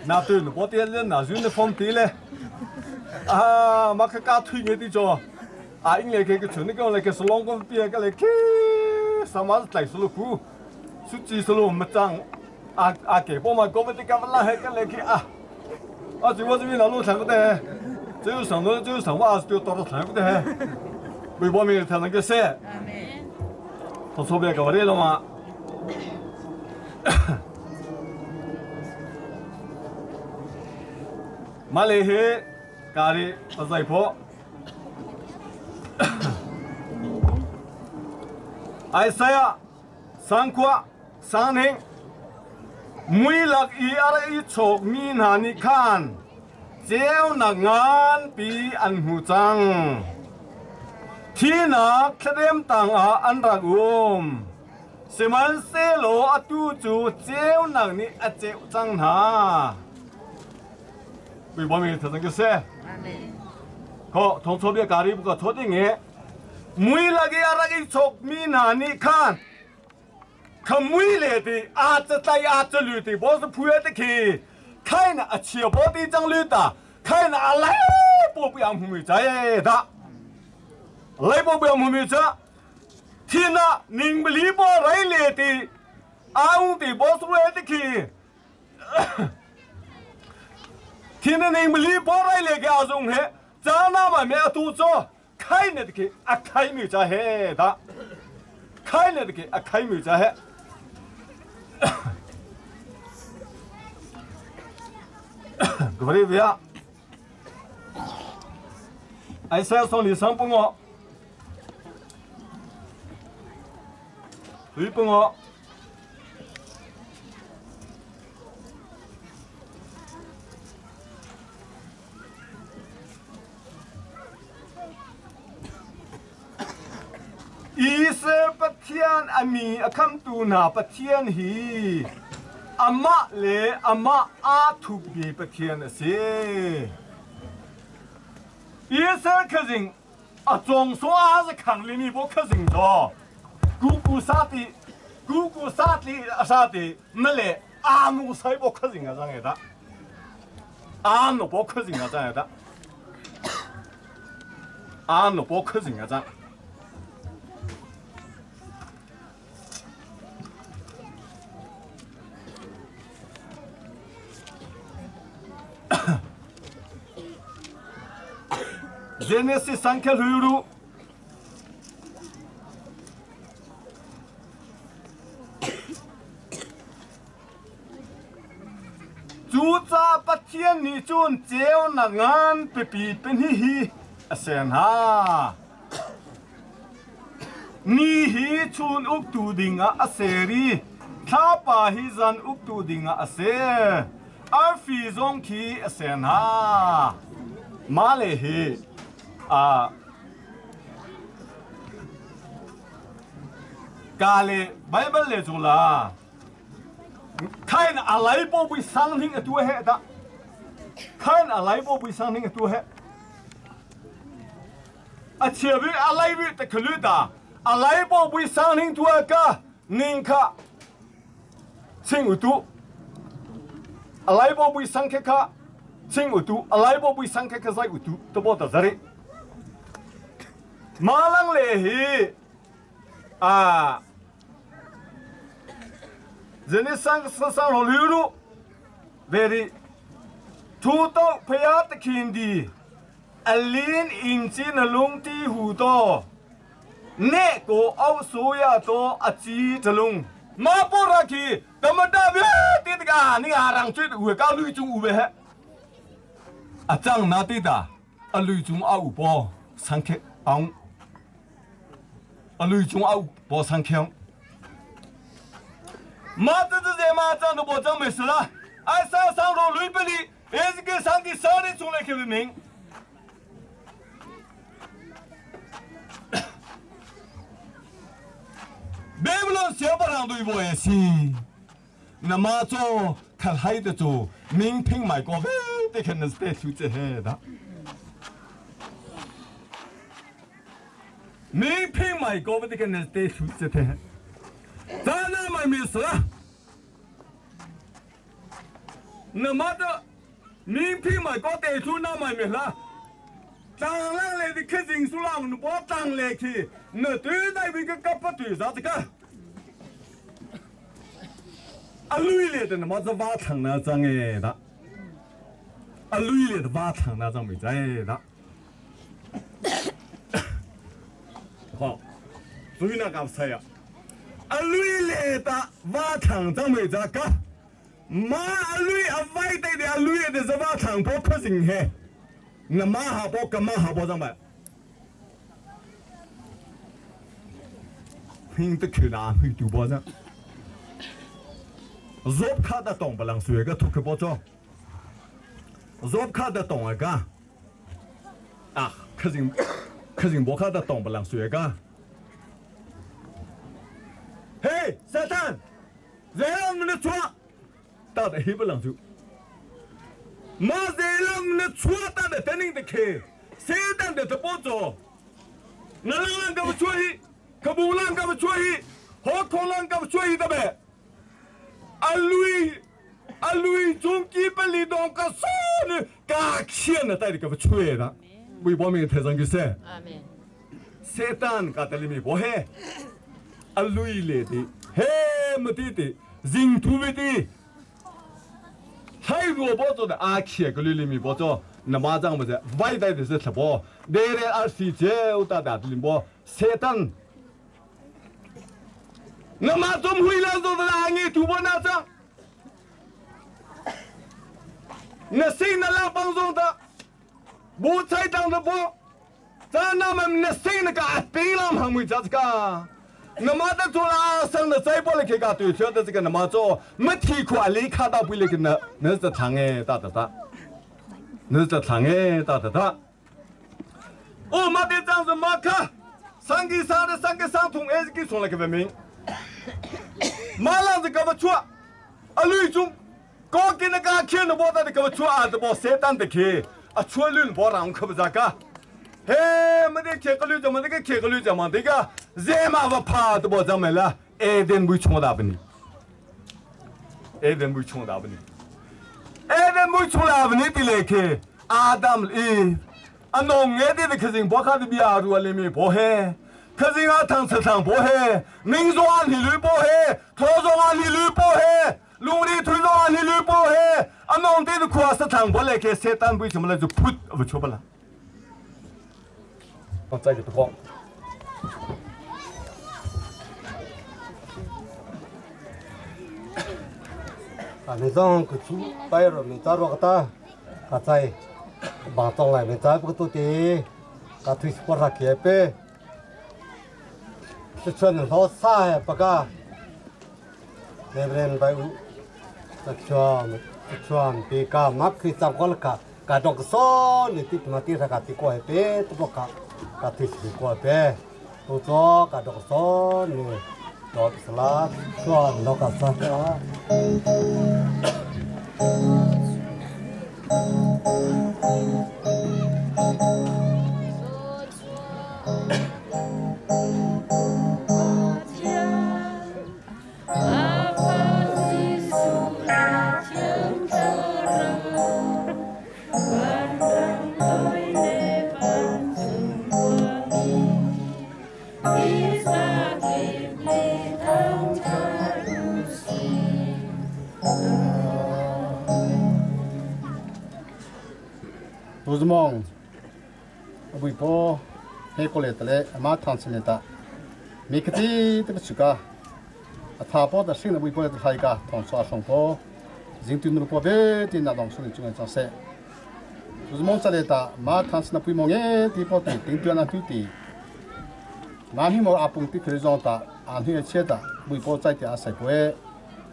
那对了，我点人那就那放地嘞，啊，马克加推我的着，啊，应该给个村那个来个是啷个别个来去，什么是来是路苦，手机是路没涨，啊啊给帮忙搞不得干不拉还个来去啊。啊，这我这边老路上个的，这有上头，这有上我还是丢到了上个的，微博面才能个噻。他错别搞的了嘛？马来西咖喱不在婆。ไอเซียสังขวะสังเฮงมุยหลักอีอะไรอีโฉกมีนานิขานเจ้าหนักงานปีอันหูจังที่นักเตรียมต่างอาอันรักอุมสมันเซโลอตูจูเจ้าหนักนี้อเจ้าจังหาไปบ่มีเท่านั้นก็เสียก็ทงโซเบียการีบุกโทษอย่างเงี้ยมุยลักอีอะไรอีโฉกมีนานิขานขมุยเลยที่อาจจะใจอาจจะลุยที่บอสพูดตะกี้ใครน่ะเฉียวบอดีจังลุยตาใครน่ะอะไรปวดยังหูใจตาอะไรปวดยังหูใจที่น่ะนิ่งบลีบอไรเลยที่อาวุธที่บอสพูดตะกี้ที่น่ะนิ่งบลีบอไรเลยแกอาจงเฮจานามาเมียตูโจใครน่ะตะกี้อะใครมีใจเฮตาใครน่ะตะกี้อะใครมีใจเฮГовори я. ไอ้เซลส่ง你上不我，你不我。อีเซปะเทียนอามีอคัมตูนาปะเทียนฮีอามะเลอามะอาทุบีปะเทียนเสอีเซคจิงอะจงโซอาสขังลิมีบ่คจิงจอกูกูซาติกูกูซาติอาซาติมะเลอานุไซบ่คจิงอะจังเอตาอานุบ่คจิงอะจังเอตาอานุบ่คจิงอะจังGenesis sankel huyuru จูจ้าปะเทียนนี่จุนเจียวนักงานไปปีเป็นฮิฮิ a ser hna. Ni hi chun uktu dingah a ser i thlapa hi zan uktu dingah a ser. Arfi zong khi a ser hna. Mah le hi ka le Baibal le cu la Khain a lai po bui sang hning a tu he da. Khain a lai po bui sang hning a tu he. A chia vi a lai vi ta khlu da. A lai po bui sang hning tu ka ning kha ching u tu. A lai po bui sang khe kha ching u tu. A lai po bui sang khe kha zai u tu. To bo ta zari. Malang le hi a zini sang sang lo liu ru very thu to phaya takhin di alin in chin lung ti hu to ne ko au su ya to achi thalung ma po ra khi tamata ve ti ka ni arang chit u ka lui chung u ve he achang na ti ta alui chung a u po sang khe aung 啊，雷中啊，包上枪。马子子在马长都包长没事了，俺上上路雷不里，也是给上给上的出来开明。别不了小不让对我也是，那么做看海的做，明平买过呗，得看那是得出这些的。明平买过呗，得看那是得出这些。咱那买没事了，那么的明平买过得出那买没了。当然来的客人数了，你把当来去，那对待一个搞不对啥子个？啊，累了的那么子挖塘那张哎的，啊，累了的挖塘那张没在的。好，所以那个谁呀？啊，累了的挖塘张没在个，妈啊累啊外带的啊累的是挖塘不可行嘿。那马哈波跟马哈波上买，听得去哪会丢包上？若卡得懂不能说个土克包装，若卡得懂一个，啊，可是可是我卡得懂不能说个。嘿，撒旦，在我们的床，到底黑不能说。马在人的错打的等你的开，谁当的都不做。那人干不出去，可不人干不出去，好可人干不出去的呗。阿lui阿lui中基本里当个啥呢？嘎钱呢带的个不出来的，为我们台上个噻。撒旦嘎得里面不嘿，阿lui来的嘿没得的，人土没的。还萝卜做的阿切个里里面包做，那马上不是外带的是什么？那个二十九大大的里包，菜单。那马总回来做的阿你土包那张，那谁那拉帮助的？无菜单的包，咱那们那谁那个阿槟榔还没咋子个？那么的做了生的再不来给个对象的这个那么做，没提过里卡到不来个那那是长哎大的大，那是长哎大的大。我妈的张是马克，上个上的上个上通还是给送了个文明。马浪是搞不出，啊绿中高给那个看的包的搞不出啊，这包三单的去，啊出绿包让可不咋个。嘿，没得开个绿怎么那个开个绿怎么这个？人嘛不怕都不怎么了，爱点没冲大不呢？爱点没冲大不呢？爱点没冲大不呢？的来去，阿当伊，啊农业的可是不看的比阿鲁里面不嘿，可是阿汤吃汤不嘿，民族阿里绿不嘿，土族阿里绿不嘿，农里土族阿里绿不嘿，啊农的苦是汤不来去，谁当为什么来就噗不出不了？我再给他讲。啊，你种个猪，白肉没扎肉个大，啊在，马中来没扎不个多的， ka thui sport ra ke pe chuan lo sa he paka Reverend bai u chuan chuan pe ka mak khi chang kol ka ka dok so ni ti ma ti ra ka ti ko he pe to ka ka thui si ko pe tu cho ka dok so ni to sla chuan lo ka sa. Tuzumong abui po he ko le tale ama thang chen ta mi khati te chuka atha po da sing abui po le thai ka thong so song po jing tu nu po be ti na dong su chung cha se tuzumong cha le ta ma thang sna pui mong e ti po ti ting tu na tu ti ma hi mo apung ti khri zong ta an hi che ta bui po chai ti a sai po e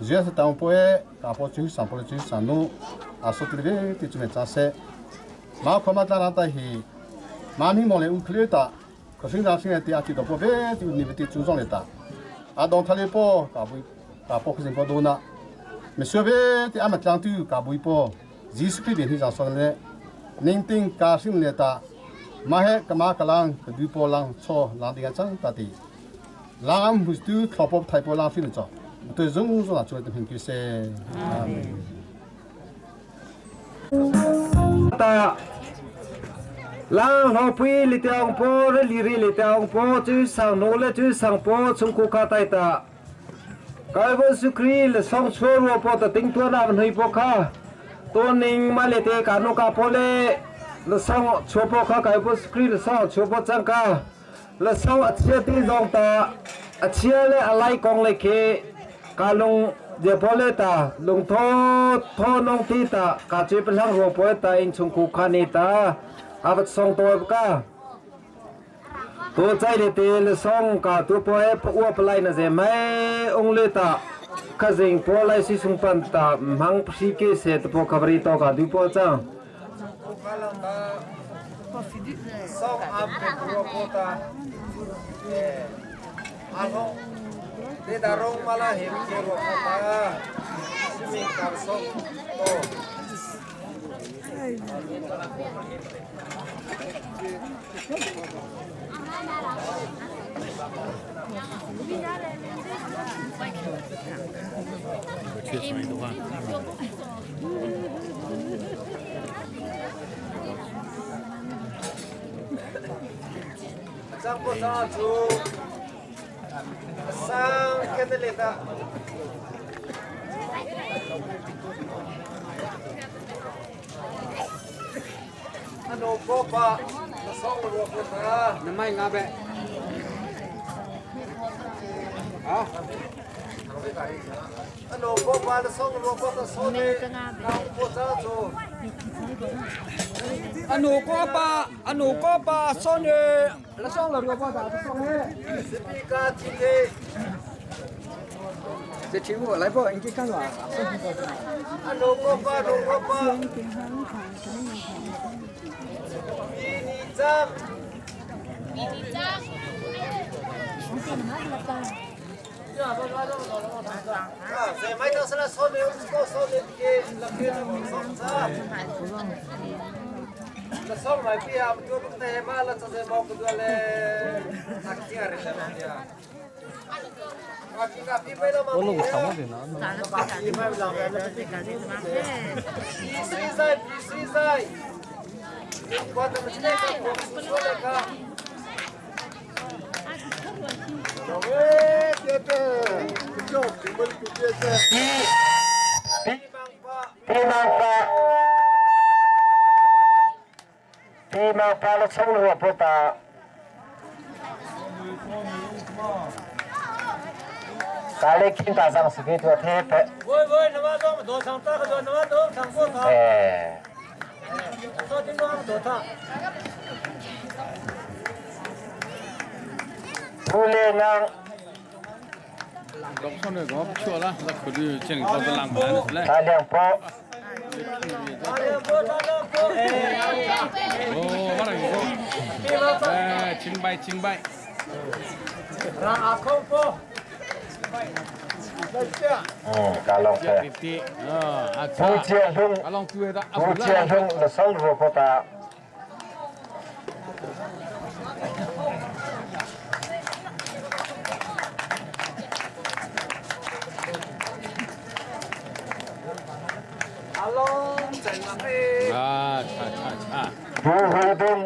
zia sa taung po e ka po chu sang po le chu sang nu a so ti be ti chu me cha se ma khoma ta na ta hi ma mi mo le u khli ta ko sing da sing ti a ti do po be ti ni ti chu zong le ta a dong tha le po ka bui ka po khsin po do na me sho be ti a ma tlang tu ka bui po Jesu Christ hi ja so le ning ting ka sim le ta ma he ka ma ka lang ka du po lang cho lang ti ga chang ta ti lang am hu tu thlopop thai po lang fin cho tu zung zung la chu te phin ki se amen. Ta lang ho pui li teong po re li ri li teong po chu sang no le chu sang po chung ku ka tai ta kai bo su kri le song chu ro po ta ting tu na hnui po kha to ning ma le te ka no ka po le le song chu po kha kai bo su kri le song chu po chang ka le song a chia ti zong ta a chia le alai kong le ke ka lung je po le ta lung tho tho nong ti ta ka chi plang ro po ta in chung ku kha ni ta avat song to ka to chai le te le song ka tu po e po pa lai na je mai ong le ta kha jing po lai si sung pan ta mang phri ke se to po khabri to ka du po chang song am pe ro po ta a lo te da rong mala he ke ro ta simi ka song to. Chang po sa chu sang keneleta ano ko pa song ro po ta na mai nga be ha ano ko pa song ro po ta so ne na po ta chu ano ko pa ano ko pa so ne la song la ro po ta song he speaker chi te 这听我来不？应该干嘛？ ano ko pa no ko pa ni jam啊，这买到是来说的，我说的给那个送啥？那送买比啊，就不得嘛了，这是毛不多嘞，他这样的嘛呀。我弄个长毛的呢。 比毛巴了冲了不打。咖喱金大上是给多贴白。喂喂，那么多多长大个多，那么多长过头。哎。说听讲多长。Pu Le Ngang. Thla Liang Paw. Ka long te. Pu Chia Hlung, Pu Chia Hlung na sol ro ko ta. Pu Hu Dung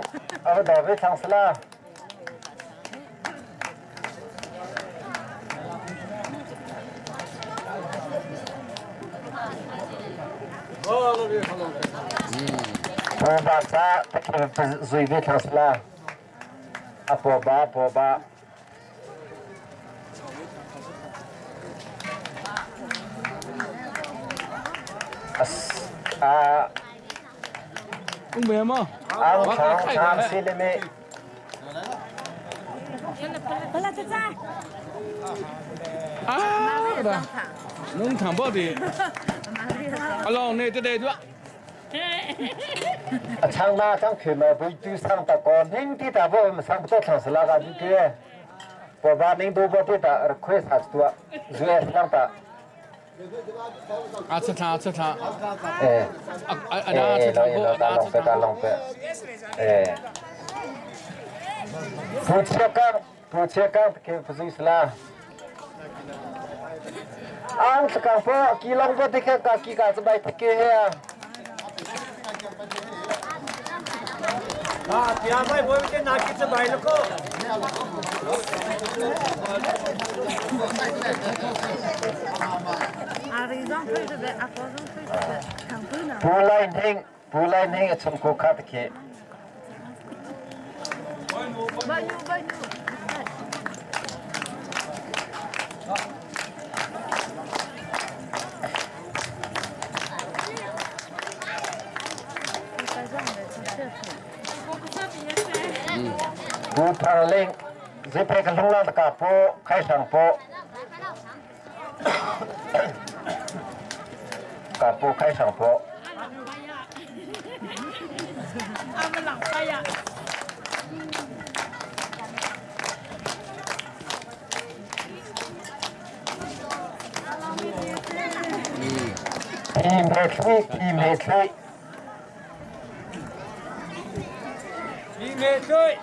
a va ve thang sala. Ba sa zui ve thang sala. Apo ba po ba. A Ang thang thang si le me. 农场包的，阿老你这得多。 A chang na chang khme ma bui tu sang ta ko ning ti ta bo sang to thang sala ga du ke po ba ning bu bo ti ta request as tua zue sang ta 啊，吃汤吃汤。 哎，啊啊啊！吃汤 哎，大龙白大龙白，哎，不切刚不切刚给不是啦。ang sakang po kilong po tika kaki ka sabay tike he Ah, tiya mai boy ke na ki sabay lako. Pulai ning pulai ning achung ko kha tike. Bu thang ling zipre ka lung la ka po khai sang po ka po khai sang po. Pi me thui pi me thui. Pi me thui.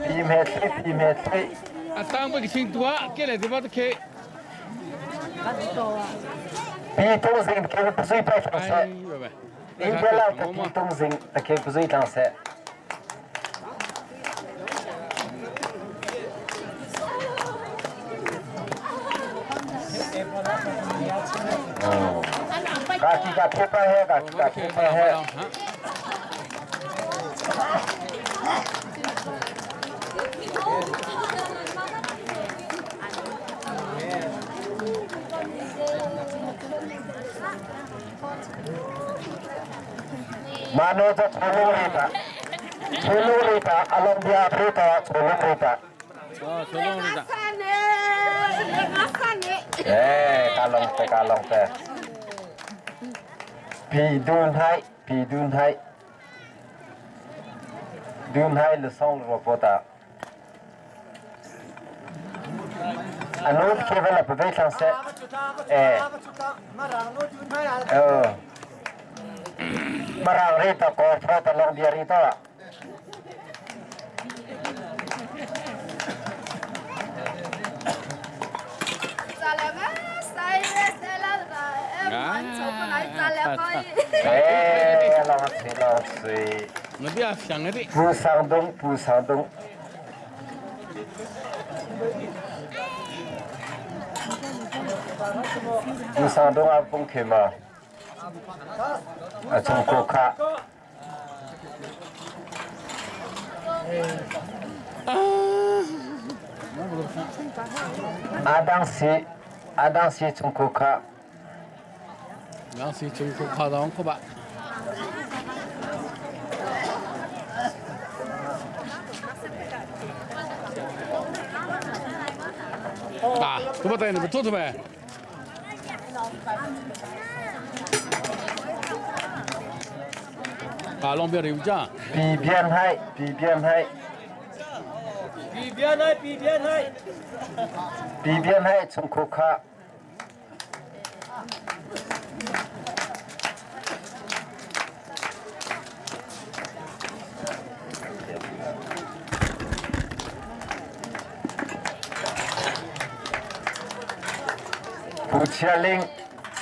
Pi me thui pi me thui. 啊，当不个清多，给来这把都开。 Pi tung sing ke puzui pa thang se. In pe la ta pi tung sing ta ke puzui thang se. Kaki ka phepa he kaki ka phepa he. Mano ta cholung rita. Cholung rita along dia rita cholung rita. Oh, cholung rita. Eh, kalong te kalong te. Pi dun hai, pi dun hai. Dun hai le sang ropota. Anot kevel a pve thang se. Eh. Eh. Marang rita ko tho ta long dia rita. 哎，老水老水。我比较想的。不上东，不上东。不上东啊，崩开嘛。啊，中国卡。阿当西，阿当西中国卡。当时中国卡当可吧。啊，怎么带你们坐着呗？啊，两边有讲。比边海，比边海。比边海，比边海。比边海，从库卡。不切零，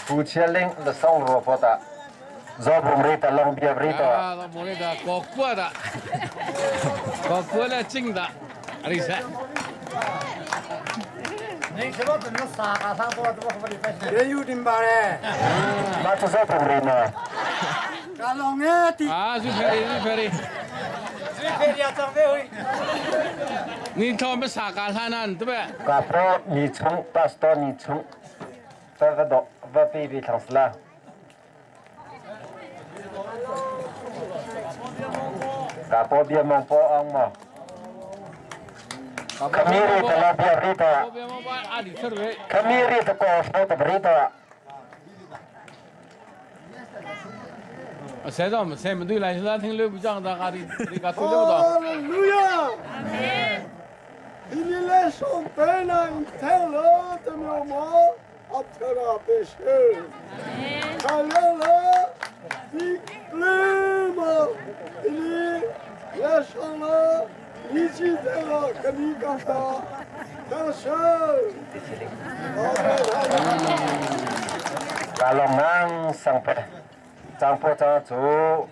不切零的收入不大，做不里的龙别里的。啊，做不里的搞过的，搞过来进的，阿里山。你什么怎么啥啥多怎么不里也有点吧嘞。那就是不里呢。干龙哎的。啊，最便宜，最便宜。最便宜啊，长辈会。你他们啥干啥呢？对不对？嘎波你冲，巴斯多你冲，巴巴多巴比比唐斯拉。嘎波别蒙波昂嘛。Kamiri ta la bia rita. Kamiri ta ko fo ta rita. 谁让我们谁们对来是咱听六部长的阿里里个对六的。哈利路亚！伊利来上班了，太了，怎么样嘛？阿特拉贝西，太了了，你来嘛？伊利来上了。你记得了，跟你讲的，但是， Kalau ngang sang pe chang po cha chu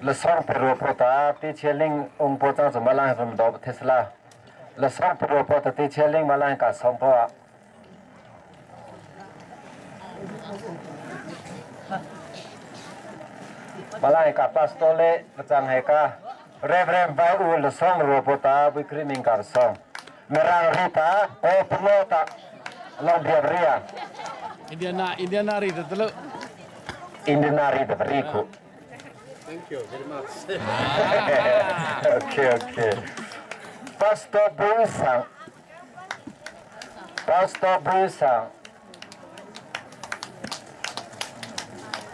le song pe ro po ta ti cheling ong po cha chu malang from do tesla le song pe ro po ta ti cheling malang ka song po a malang ka pastole chang he ka Reverend Bai U le song ro po ta bu kriming kar song merang rita o pulo ta long bia ria Indiana Indiana ri ta telu Indiana ri ta riku Thank you very much. Okay okay Pastor Buisang Pastor Buisang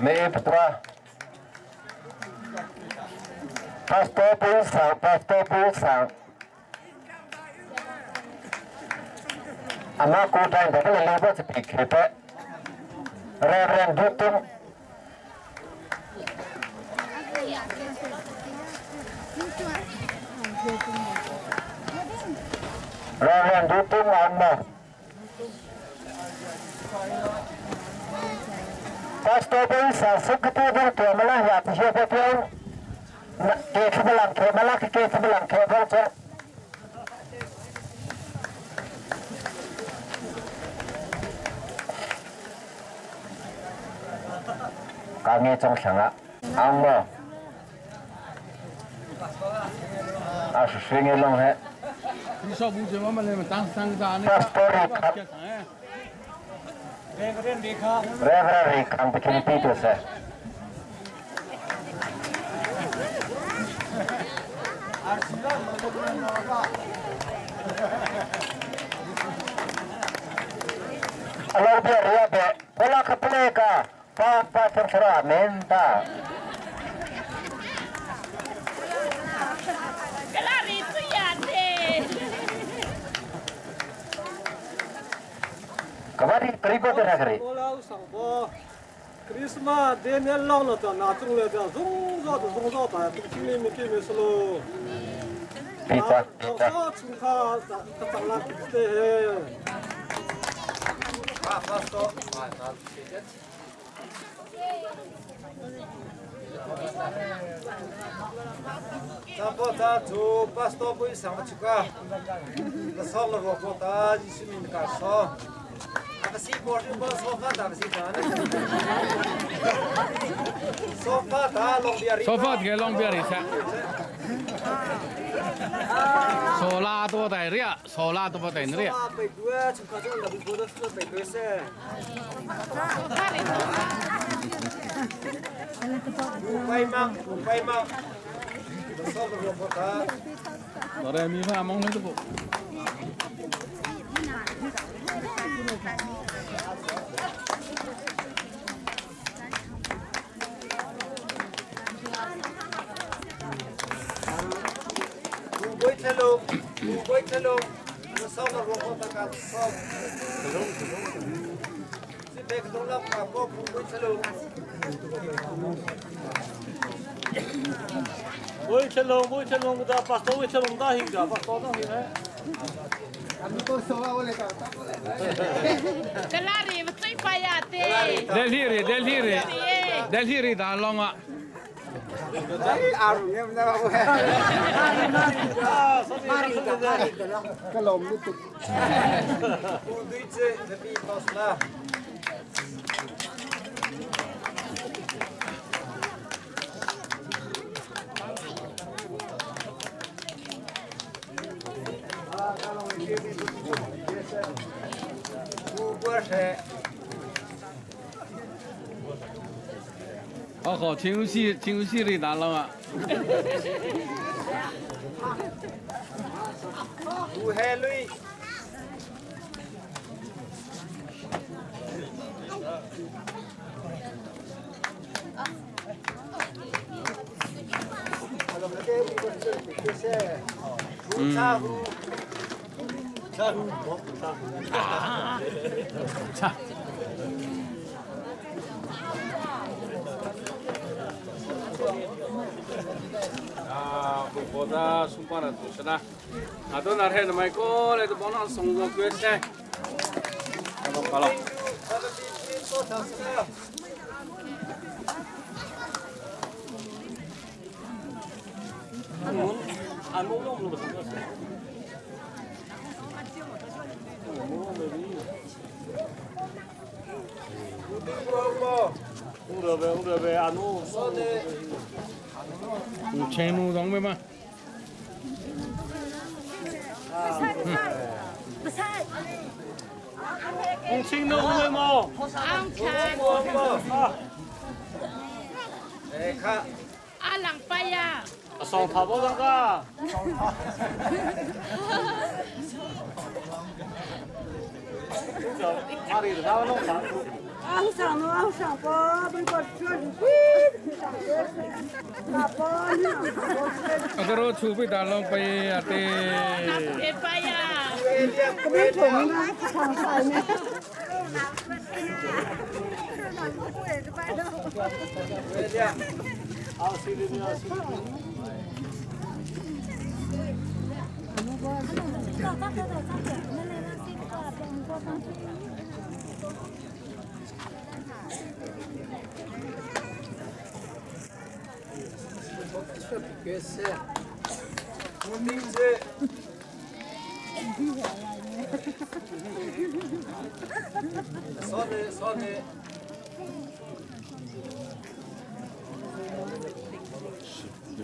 Me ptra Pastor Buisang Pastor Buisang Ama ko dai da le ba pi khepe Reverend Dutung Reverend Dutung Amma Pastor Buisang sukti bung tu malah ya tu siapa tu ke sebelang ke malah ke sebelang ke bang 刚才中枪了，阿莫，那是谁给弄的？你少不去，我们那边当三个那个。 Reverend Rekha. Reverend Rekha, bikin Peter sir. Alor biar ya be, pola kepeleka. Papa terserah minta. Kemari perigo terakhir. Christmas Daniel long了的，拿中了的，荣耀的荣耀的，这个经理没给没是喽。 Pizza, pizza. 老从他他长了对。啊，pastor，啊，那张波他做 pastor 不上不去个，那上了罗波他就是命个上。Kasi border ba sofa ta kasi ta sofa ta long biari sofa 给long biari 噻。索拉多带热，索拉多带热。北对，从高中那边过的是北对噻。五块吗？五块吗？ Lore mi fa mong le bu. Bui thelo, bui thelo, so la ro ta ka so. Si pe ka la ka po bui thelo. Bui thelo, bui thelo da pa so bui thelo da hi ga pa so da hi ne. Kalari, 最快呀！对。 Delhi Delhi Delhi 打龙啊。 ကလောမတု ဘူဒွိချေတပီတော့စလာ 好好，听游戏，听游戏的打了嘛。 ဘူဟဲလွိဘူချာဟူ ချာဟူဘောချာဟူ ချာ 啊，不过的送过来就是啦，啊，到那天那买过来就帮他送个过去，好了。 按摩弄那么长时间。 五千路容易吗？ 五千路容易吗？ 哎，看。 阿郎拜呀！ 上头嗰个。 昂上路昂上坡，不过这是贵，上那坡呢？ 阿个储备大龙被阿的。 别拜呀！ 可别冲啊，上山呢。 ဘူမင်းစေစောနေစောနေ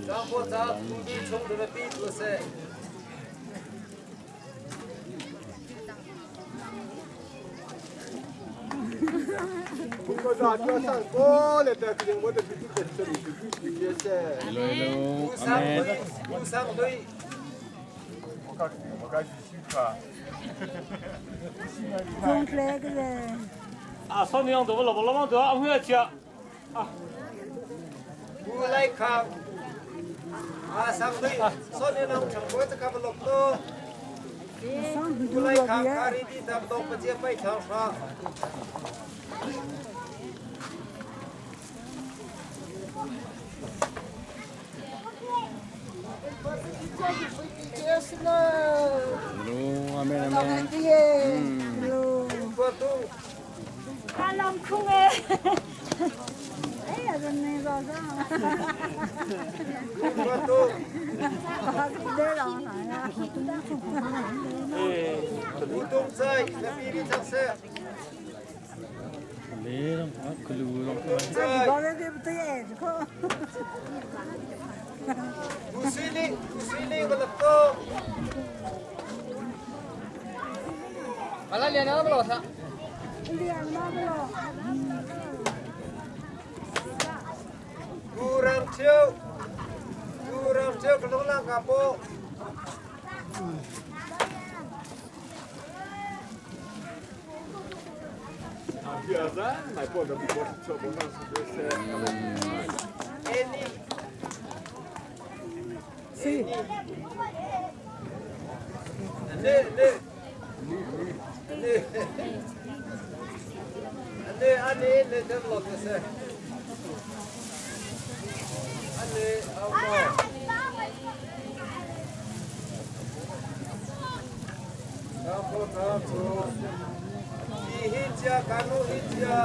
张国杂土地冲的比多些。 ဘုကသာကျော်ဆန်ကိုလေတဲ့ကင်းဝတ်တဲ့တိတဲ့တဲ့ဒီဒီကျဲ hello 阿妹。五三对。我讲我讲是西瓜。 从来个嘞。 啊，少年都不老不老忙都阿回去啊。 古来康。啊，三对，少年人成国这个不落多。古来康卡里的咱们都不接白长沙。 Hello, amen amen. 阿郎空哎。哎呀，真那个啥。 古东在那比比长色。 လေတော့ကလူတော့ 古水里，古水里个了多。 完了，脸那么老实。 脸那么老。 古让秋，古让秋。Cheu ka lung lang ka po. Si. Ne ne. Ne. Ne ane ne dem lo se. Ane au mo. Ka po ta chu. Hi hi chia kanu hi chia.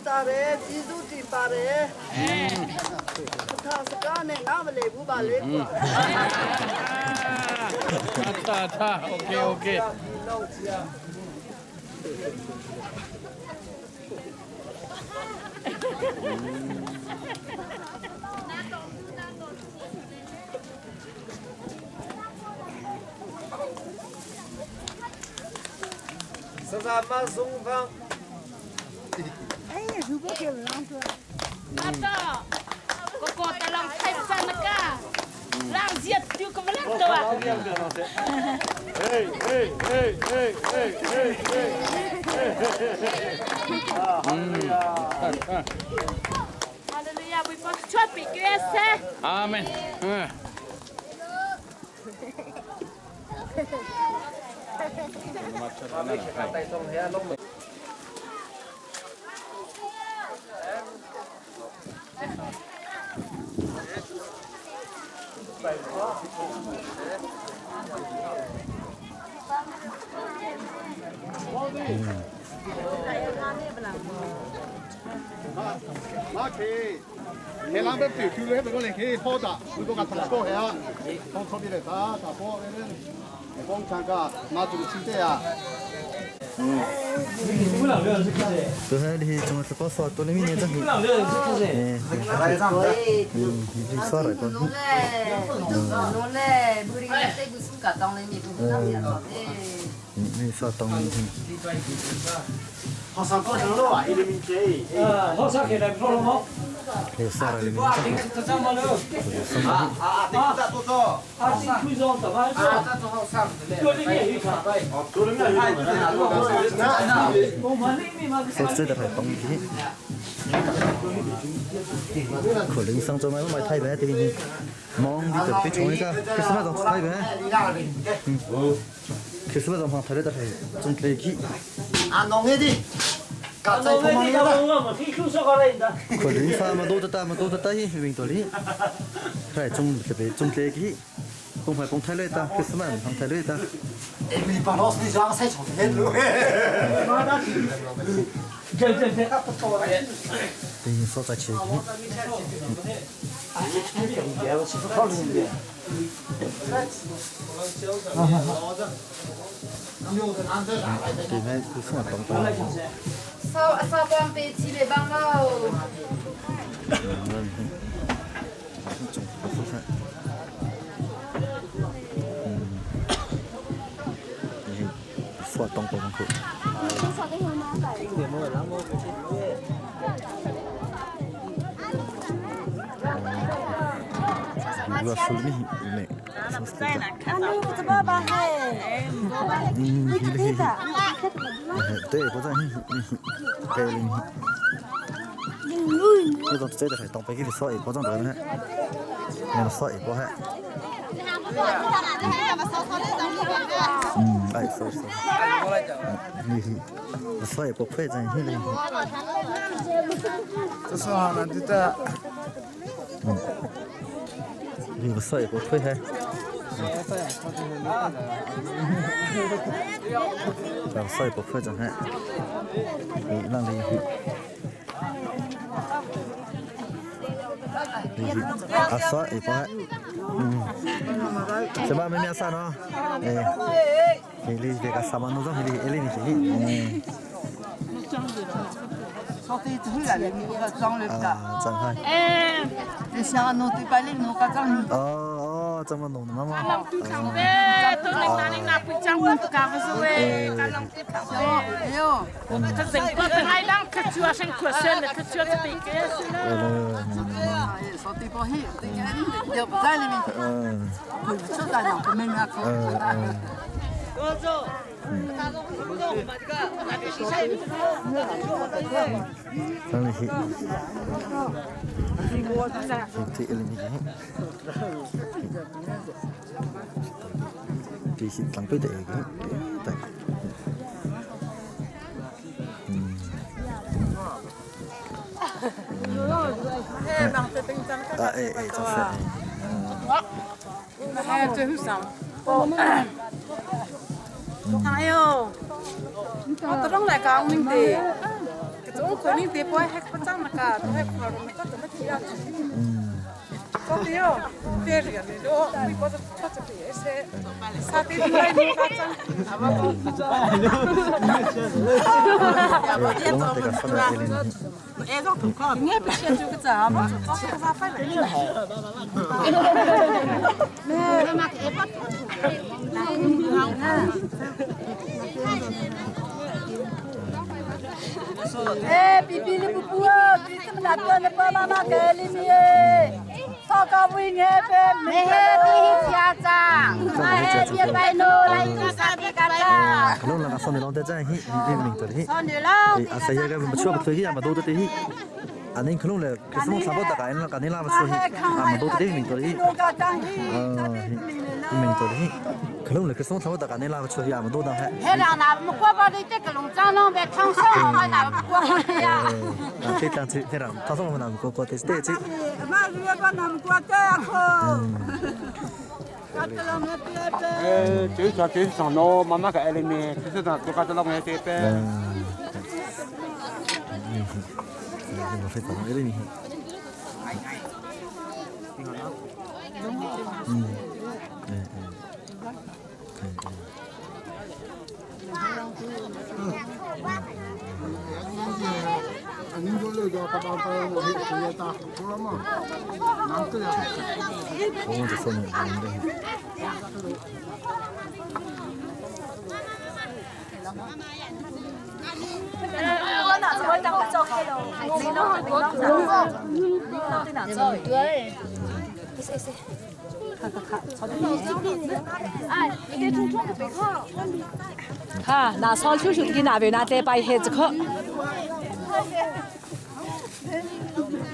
ပါတယ်ကျေးဇူးတင်ပါတယ်ထာစကားနဲ့နားမလည်ဘူးပါလေကွာ တာတာโอเคโอเค စသာမဆုံးဖန်း 哎，如果给让着。 阿多，哥哥的浪太烦了个，浪姐丢个不浪多啊。 Hey, hey, hey, hey, hey, hey, hey, hey. 哈利路亚，为帮出比决赛。 အာမင် 马奇，你啷个对球咧？别个嚟去好打，如果个同过下，从出边嚟打打波，你帮参加，拿住个球队啊。 对，你中这个说多了，明年这个，嗯，你说了个，侬嘞，侬嘞，不是个这个暑假当嘞，你不当面了的。你说当 好上高兴了啊，一米几？好上起来不了吗？ 你说了，你啊啊，对，大多少？啊，这亏上怎么？啊，这做好上的嘞。做的面有啥？做的面有我们那面嘛，说这个还当机，可能上周买买太白的，忙的特别冲一下，可是那种太白，嗯，可是那种旁太的太，总得去。 啊，弄的的，搞在我们那个我们可以说过来的。 可能啥么多的大么多的大，明道理，太总特别总得去，公牌公太累的，可是嘛旁太累的。 你把老师你讲菜炒的路。对，说在前面。对面有什么东西？烧烧光被几百帮喽。说东东口。嗯，对，我在，对，你都这个是东北给你说一包装的呢，你说一包还。嗯，哎，说说，你说一包快点，这是好难的。嗯，你说一包快还。所以不会整还，你让你，啊，所以不会，嗯，什么没没啥呢？哎，你你这个什么弄上你你你你，啊，真系。哎，你想弄对白领弄个脏。哦哦，这么弄的妈妈。嗯。这是东北的个，对。嗯。啊哎哎，就是。哎呦，我都来讲你的，这种可能的不还不长那个，都还跑了，没得怎么提啊。说的哟，别人的哟，你觉得他这别些，啥的都来你发展。哎，比比你不不哦，比怎么那个那爸妈妈给你咪哎，烧高不应该呗，没黑比家长，哎，别白弄来个啥别干啦。可能那个少年郎在这，嘿，你明白的嘿。哎，啊，谁呀？个不出不出去，嘛都得的嘿。啊，你可能嘞，可是我差不多大概那个你那么说嘿，啊，嘛都得的明白的嘿。啊，明白的嘿。可能嘞，可是我差不多大概你那么说嘿，啊，嘛都得嘿。黑人那么过把的这个龙江弄呗，汤上我那过的呀。啊，这张这这张，汤上我那过过的对这。那月把那么过的可。呃，就说就上到妈妈个里面，就是那做个这老个这边。嗯，嗯嗯，我这说明我哪子会当我走开喽？你弄你弄你弄在哪走？对，是是。哎，你给中中个背靠。哈，那烧秋秋给那边那再摆鞋子可。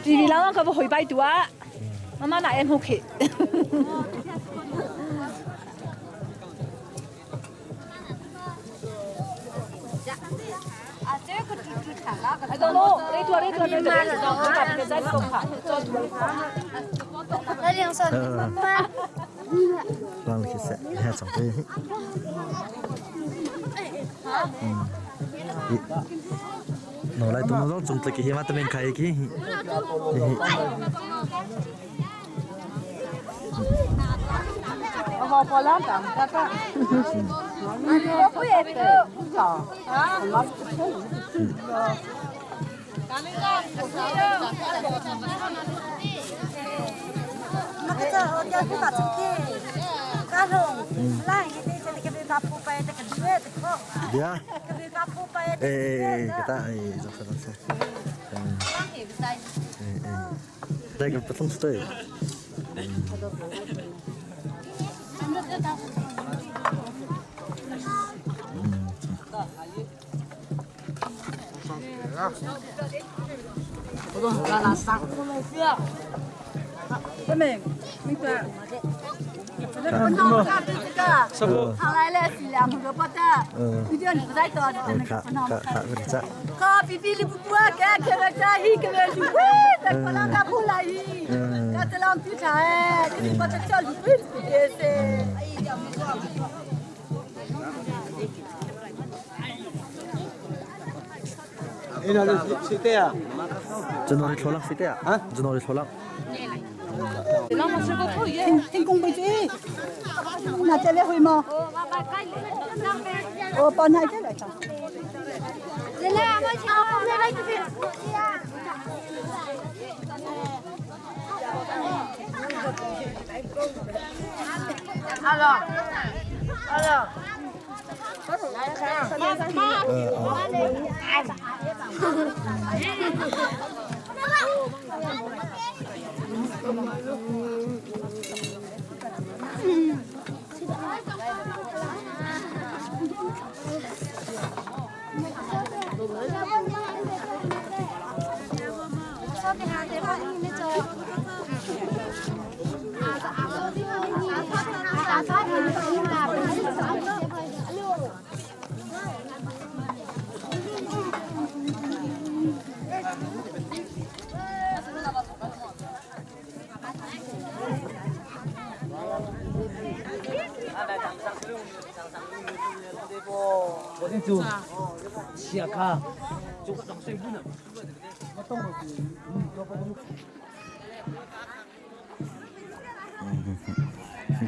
弟弟啷个可不会摆渡啊？妈妈拿 M 去。哎，等等，你多你多你多，我把这个再弄好。来两双，妈妈。让你去晒，还长对。嗯，一， No lai tu no zong cung tlaki hi ma tamen khai ki hi. Dia. Eh, eh, kita eh, zong sa zong sa. Eh, eh. Dai ka patung stay. January thlolak si te ah? January thlolak. 听公杯子，那这里会吗？我帮他这来看。Alo. Alo.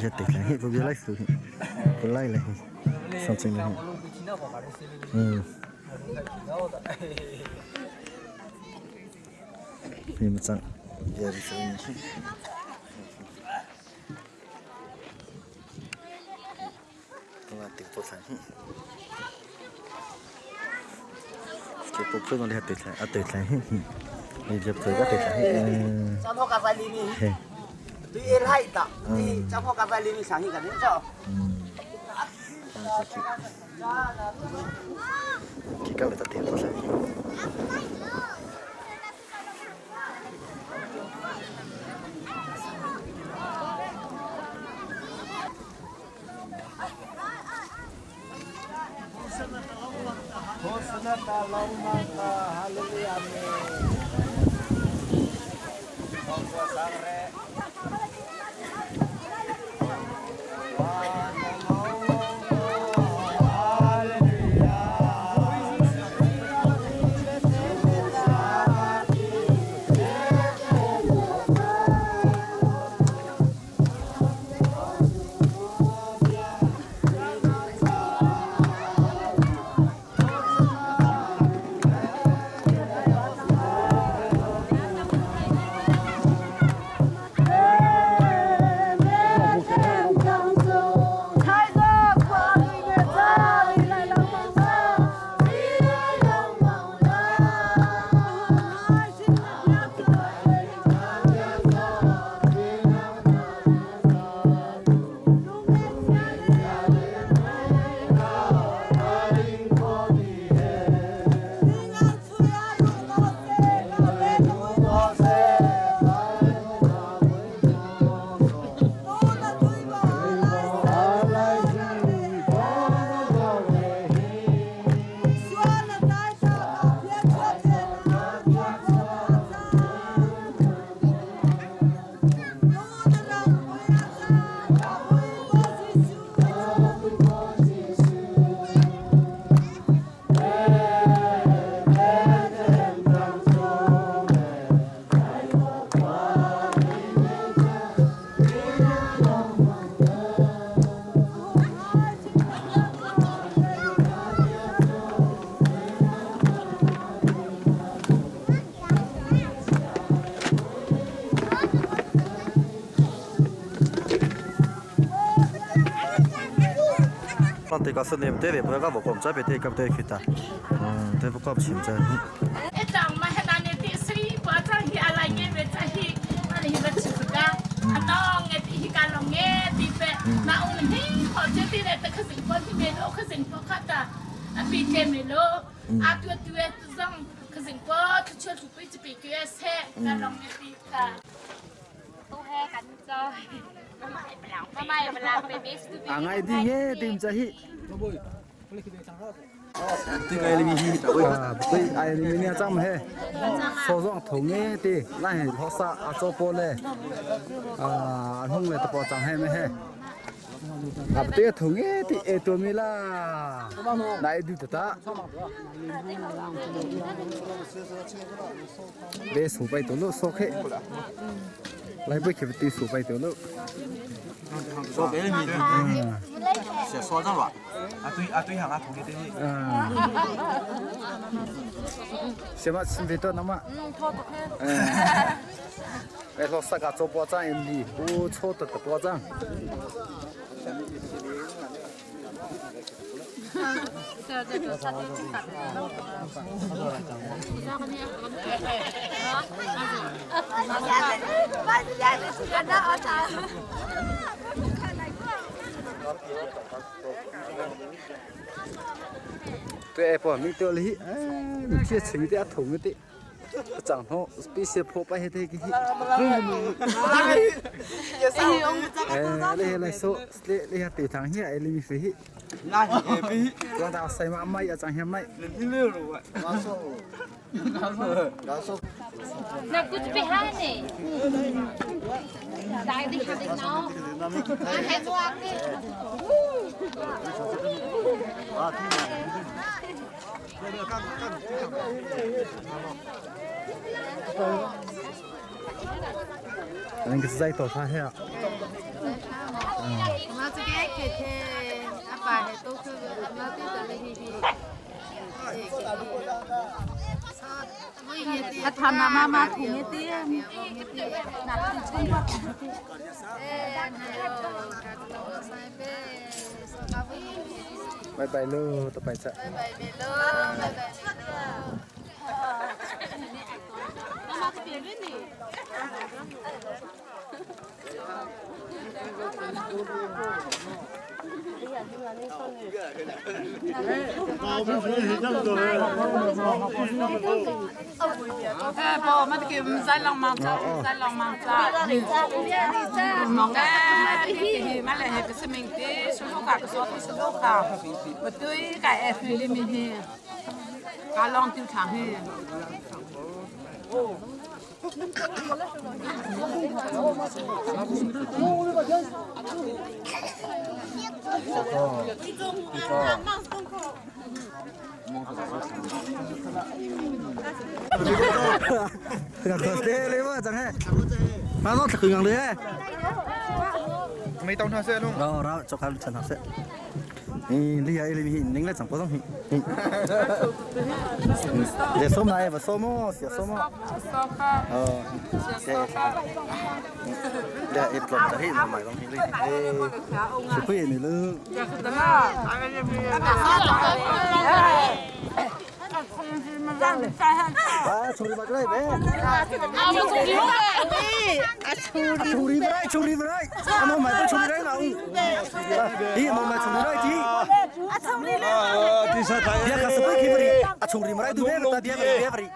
Ya te la hi, bu lai su hi. Bu lai le hi. Sang ching le hi. Ni ma chang. Ya ri sa ni. Tong a tik po thang hi. Ke po phu no le te thang a te thang hi. Ni jep thoi ka te thang hi. Ki ka le ta te po thang hi. Tlang te ka sa nem te ve pa ka bo kom cha pe te kam te khita. Te bo kom chim cha. Etang ma hena ne ti sri pa cha hi alai nge ve cha hi ani hi ba chi ka anong nge ti hi ka long nge ti pe na ung hi kho che ti ne ta khasing po hi me lo khasing po kha ta a pi che me lo a tu tu tu zong khasing po tu che tu pi chi pi ke se ka long nge ti ka A ngai di nge tim cha hi. Ti kai le mi hi oi ai ni mi ne cham he. So zong tho nge ti lai he ho sa a cho po le. A hung le ta po chang he me he. A te tho nge ti e to mi la. Nai du ta ta. Le su pai to lo so khe. Lai bui khe ti su pai to lo. 说别的米，写说这吧，啊对啊对行啊同的对。什么新别的那么？哎，老三个做包装也没，不错的的包装。对，不，你掉了，哎，你这吃的痛的。chẳng hô special phô bay thế cái eh le so le le hạt thằng hi ai le mi phi hi con tao say mà mai ở chẳng hiểm mai Na kuch bihane. Dai di hadi no. Hai anh cái dây tổ pha hea 我这个开开，阿爸还都去，阿妈对着你 阿他妈妈妈同一点，那不冲吧？ 拜拜喽，拜拜拜拜喽，拜拜。妈妈这边呢？ 哎，宝，我给唔使浪漫走，唔使浪漫走。哎，买来还不是明的，是路卡，说的是路卡，不对，该爱回里面去，该浪丢场去。 cái lấy mà chẳng hay mà nó thật ngang đấy mấy tao nó sẽ luôn đó đó cho khăn chân học sẽ đi ấy đi nín lại chẳng có gì để số này và số mô sẽ số mô ờ sẽ để ít lọc cái mà mày không đi sự quý này luôn ba churi bắt đây bé churi bắt churi bắt anh mày có churi đấy nào đi mà mày churi đấy chứ đi sao tại dia kasih pergi beri churi marai tu be ta dia beri dia beri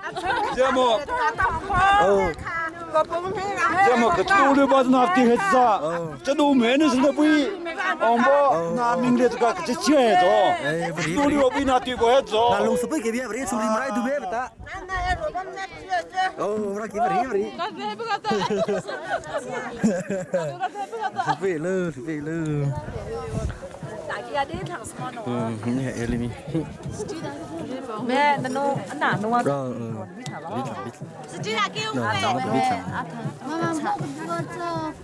제목 제목 그 뚜르 받은 앞뒤 했어 저 노면은是不 엄마 나 민래가 그 지어야죠 뚜르 오비 나 뛰고 했죠 na lung sepi ke dia beri churi marai tu be ta oh ora ki beri beri sepi lu sepi lu ừ mẹ nó nó nó rồi biết biết妈妈，我这。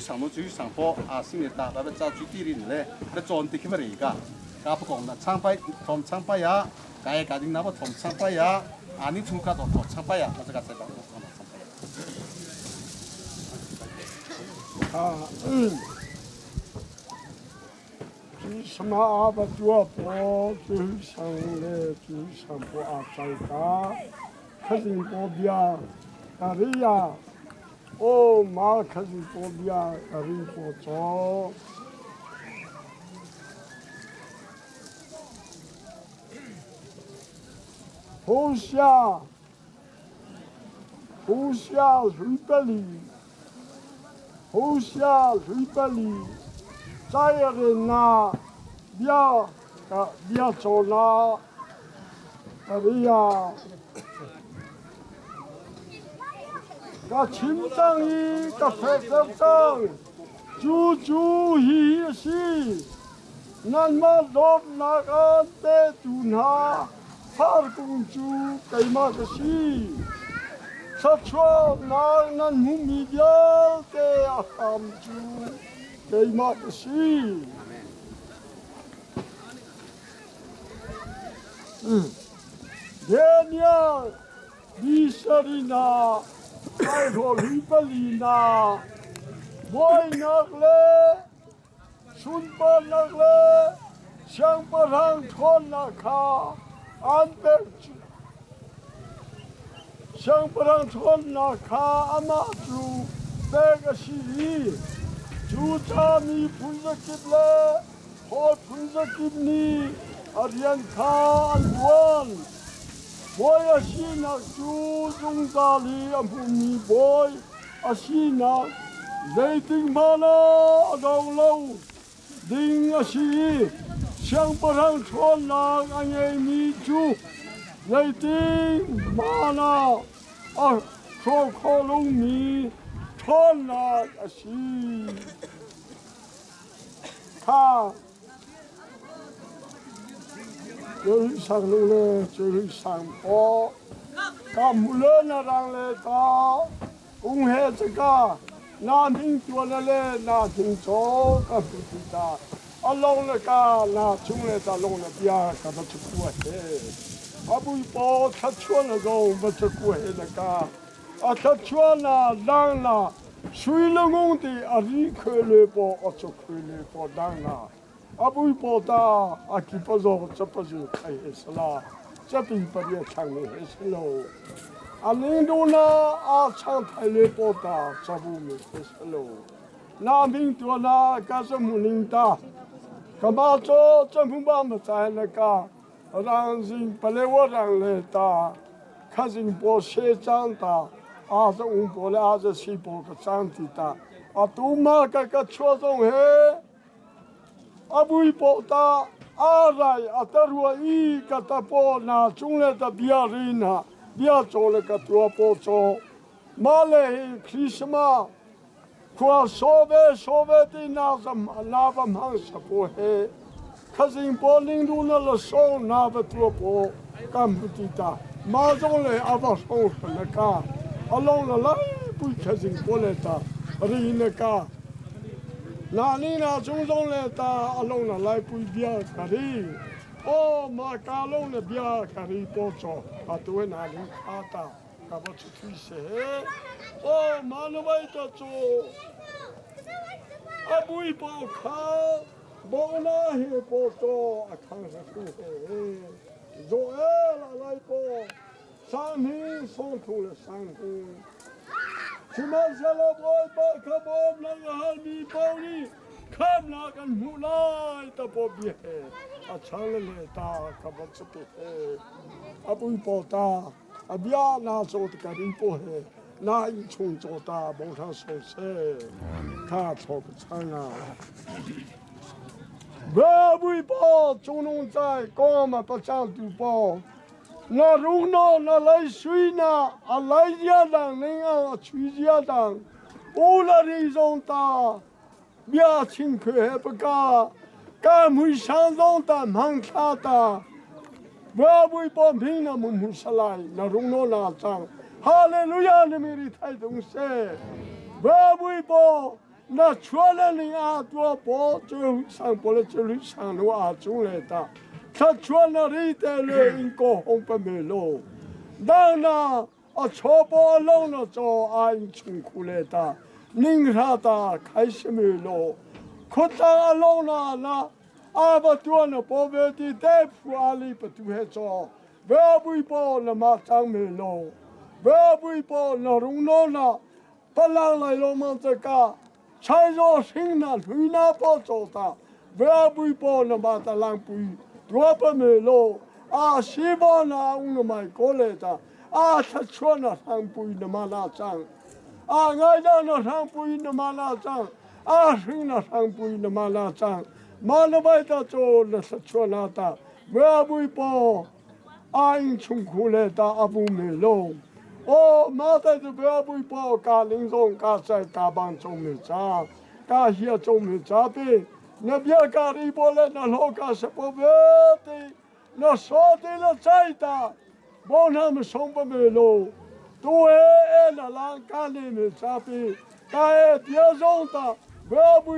sang no chu sang po a sing ne ta ba cha chu ti rin le ba chon ti khi ma ri ka ka pa kong na chang pai thom chang pai ya ka ya ka ding na ba thom chang pai ya ani chung ka to thom chang pai ya ma ka sai ba thom chang pai ya 什么阿巴做波，最上嘞，最上波阿在家，可是波比亚，阿里呀，哦妈，可是波比亚，阿里波做。红霞，红霞水百里，红霞水百里，在人呐。bia ka bia chola ariya ka chim chang i ka phe chang chu chu hi si nan ma lop na ka te tu na har kung chu kai ma ka si sa chua na nan mu mi bia te a kam chu kai ma ka si 年你说的那，拜托你不理那，我那个，孙把那个，想不上穿那卡，安排想不上穿那卡，阿妈住那个西，住家你不是给了，好不是给你。Arian kha an tuan boy asinak cu zungzal i a hmumi boy asinak zeitik hmanh ah a dong lo ding a si i siangpahrang ṭhawnnak a ngeimi cu zeitik hmanh ah a hrawh khawh lomi ṭhawnnak a si. Kha sang le cui sang po ka mu le na rang le ta ung he chaka na ming tua na le na thing cho ka pu ti ta along le ka na chung le ta long le bia ka ba chu ku he abu po tha chuan na go ba chu ku he na ka a tha chuan na lang na sui le ngong ti a ri khwe le po a chu khwe le po dang na 阿不报答阿基不做这不是开始啦，这边不也唱的还是喽。阿领导呢阿唱台来报答这不没开始喽。那民多呢干什么领导？干嘛做政府帮不在那个？让人不来我让来打，看人不写长大，阿是五波了阿是七波个长的大，阿都嘛个个错中嘿。Abui po ta arai atarua i ka tapo na chung le ta bia rin ha bia cho le ka tua po cho ma le hi Christmas khua so ve so ve ti na zam na va mang sa po he khazing po ning du na la so na va tua po kam ti ta ma zong le ava so na ka along la lai pui khazing po le ta ri na ka 那你那中中嘞，他阿龙那来不比卡里，哦，马卡龙那比卡里不错，啊，对那里卡达，卡不出去些，哦，马路外头做，啊，不一包卡，无那些不做，啊，看是输嘿，做哎来来包，三天送出了三天。Sihmanhsehlaw Bawipa kha bawm lang a halmi paoh nih khamnak an hmuh lai ta paw bia he a chang le ta kha va chupi he a pui paw ta a bia na caw tikah rin paw he na inn chung caw ta bong thang so se kha thaw ka chang ah Bui paw cungnung cai kong ma pacang tu paw na rung no na lai sui na a lai zia dang ning a chui zia dang o la ri zong ta bia ching khwe he pa ka ka mui sang zong ta mang tha ta ba bui pom phing na mu mu salai na rung no na chang hallelujah ni mi ri thai tung se ba bui po 那出来的阿多包就上不了就上路阿中来的，他出来的的人个红不没路，那那啊错包弄了做阿穷苦来的，宁啥的开始没路，可当阿弄了那阿不多了包外的大夫阿里不都还做，外不包那么张没路，外不包那容诺那，不让来罗忙这个。柴若星那绿那包做的，外不包那么的浪不，多不没路啊，西包那我们买过来的，啊，他穿那上不那么那张，啊，俺家那上不那么那张，啊，星那上不那么那张，马那外头做那是穿那的，外不包，阿英穷苦来的阿不没路。哦，马在这边不包，家林中家在家帮中没扎，家些中没扎的，那边家里不来那老家是不别的，那说的了再大，帮他们送不没路，都哎那人家里没扎的，家别中的，不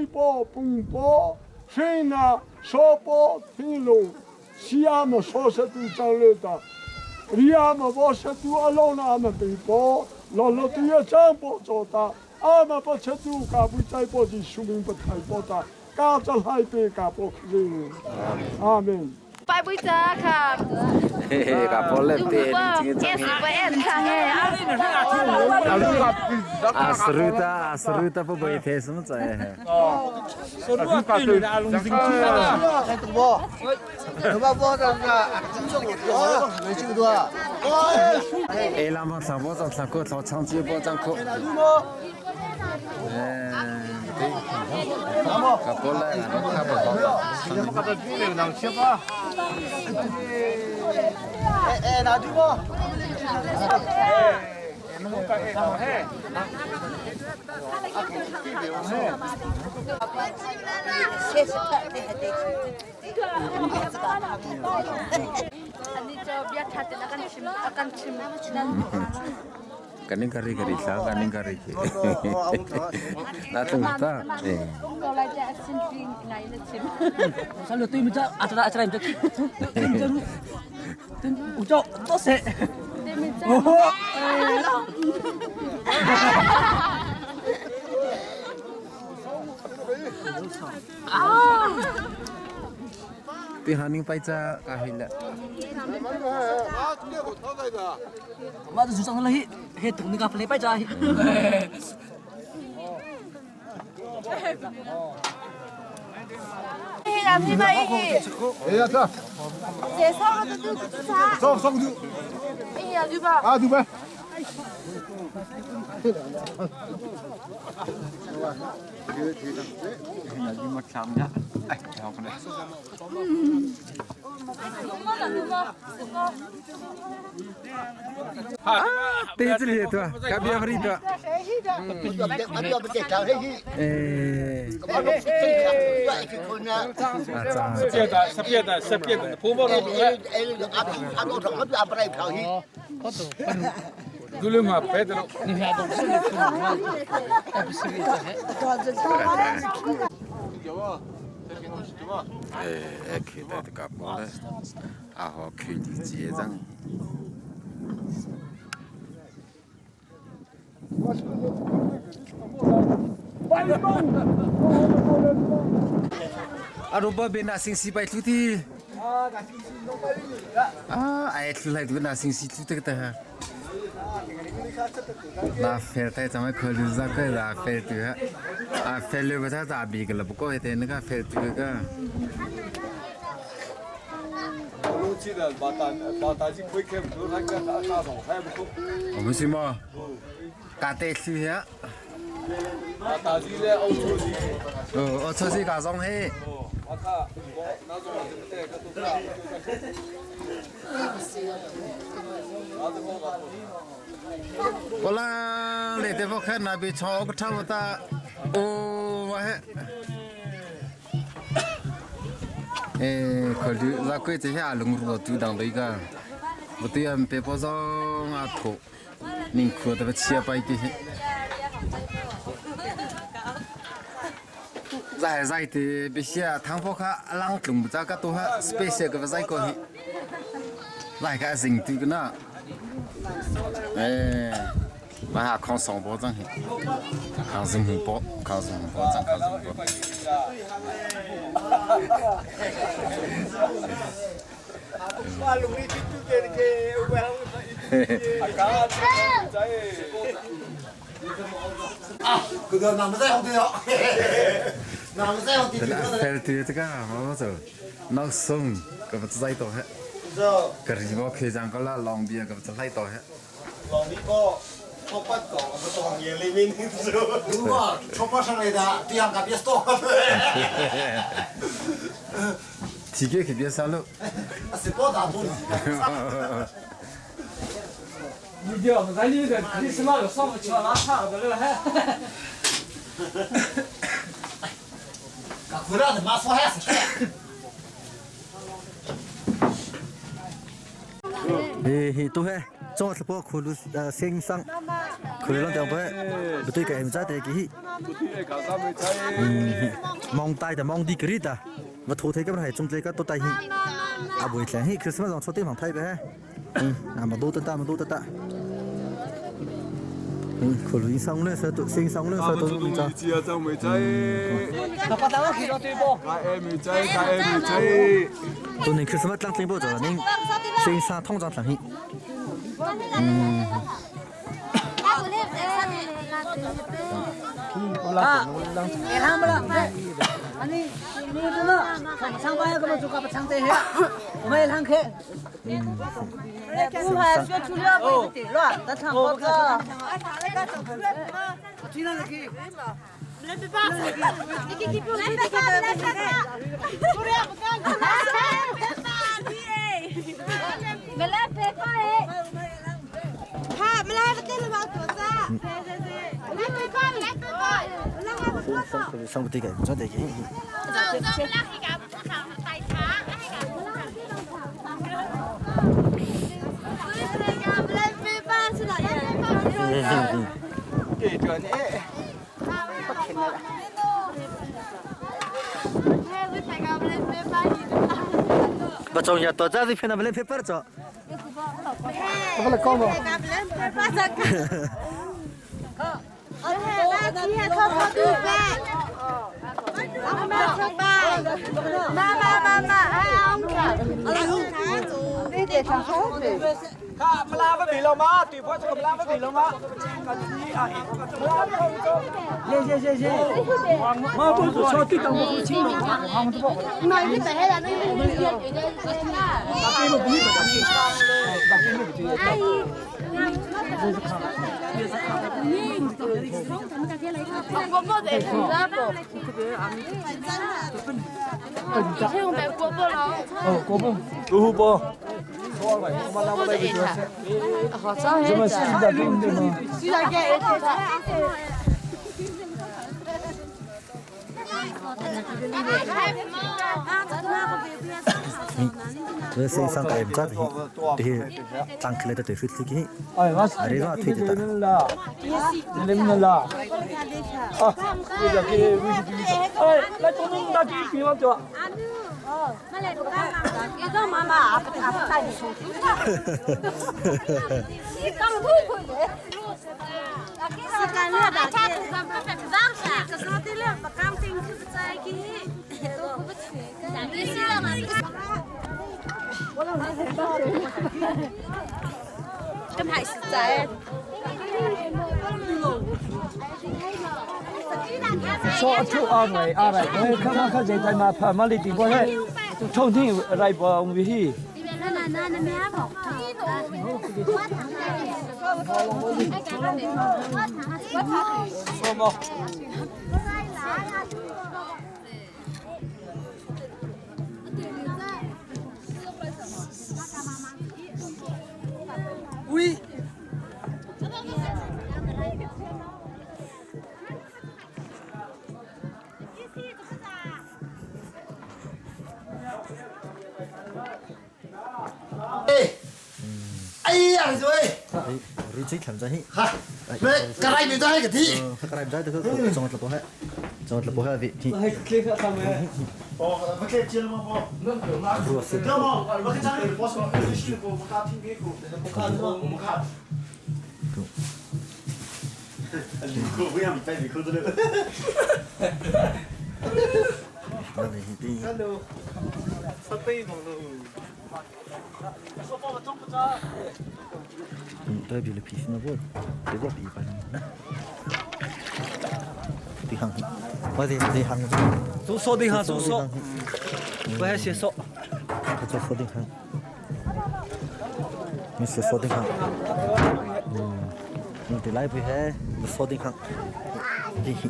包不包，谁呢说包听路，西安么说是都长了的。你阿么我吃都阿老那么对包，老老都要张包做的，阿么不吃都家不在包的，说明不太包的，家在海边家不可能。阿门。拜不扎卡。嘿嘿，家包来对，这个。啊，seru ta, seru ta 不会听什么在？ seru ta 对的，龙精啊！哎，赌博，赌博波这个，没进多。哎，那么上波上上课，上长期波上课。哎，对，卡波来，卡波来。哎哎，拿住不？ Kaning kari kari sa, kaning kari ke. Na tung ta. Eh. Sao lừa tôi mình cho à cho ra em cho cho tôi sẽ. Ti haning pai cha ka hila. 妈的，就上了嘿，嘿，同你个飞摆cha。哎呀，这。上上去。哎呀，对吧？啊，对吧？对这里对吧？隔壁不里对吧？哎。十变的，十变的，十变的，婆婆的。Dulu mah Pedro. 哎，去到这个包嘞，啊好去的结账。啊，如果变那星期拜出去。啊，哎，出来都那星期出这个的。那费太咱们考虑啥个啦？费对啊，费了不他咋比个了？不过还得那个费对个。我们是么？家得去呀。哦，我出去搞上去。我啦，你这不看那边炒个差不多，哦，我还，哎，考虑那贵这些龙肉都当那个，我对俺别包装啊土，宁可得不吃白的。Zai zai ti bisia thang pho kha alang tlung cha ka tu ha space ka zai ko hi. Lai ka zing tu na. Eh ma ha khong song bo chang hi. Khang zing hung po, khang zing hung po chang khang zing po. Nau sung ka va zai to he ka ri bo khe jang ka la long bia ka va lai to he long bi ko chopat ko ka tong ye le min chu wa chopat sang le da tiang ka bia sto thi ke ke bia sa lo a se po da bu 你叫咱这个你是哪个上不去哪唱的了还？ ka khura de ma so ha se Hi hi tu he trong là po khu lu sing sang khu lu long po bu tôi cái em ra te ki hi mong tai ta mong đi kri ta và thu thấy cái này trong cái tôi tay hi à buổi sáng hi Christmas dòng số tiền bằng thay bé à mà đô ta ta mà đô ta ta khu lu sang lên sao tụi sinh sang lên sao tôi không cho tôi nên Christmas lang ting bộ rồi nên sinh sang thông trang hi 啊，你你这个上班要干嘛做干嘛唱这些，我们也唱去。我还学出了不对了，咱唱好歌。去哪里去？ sang bút cái cho để cái Bà chồng nhà tòa ra thì phải nằm lên paper cho. Không phải con mà. 卡不拉不比了吗？对方这个不拉不比了吗？谢谢谢谢。我不是说对当不清了，哦，国宝，卢湖宝。什么是大军的吗？ 这身上盖不着的，这些长起来的对付自己，啊，这个推的啦，你们啦，啊，这个给哎，来中东大军比方说。说出阿来阿来，看看看这在哪拍马里地方嘞，重庆来不我们去。说嘛。喂。 哎呀，你喂！ 哎，你这看着嘿，哈，没，该来没在个地，该来没在这个中了多嘿。Chong tla po ha vi hi. Tôi bị là phí nó vô, để vô bị bắn. Đi hàng, mà gì đi hàng. 做锁定哈，做锁，不还写锁。他做锁定行，你是锁定行，嗯，你得来不还锁定行，嘿嘿。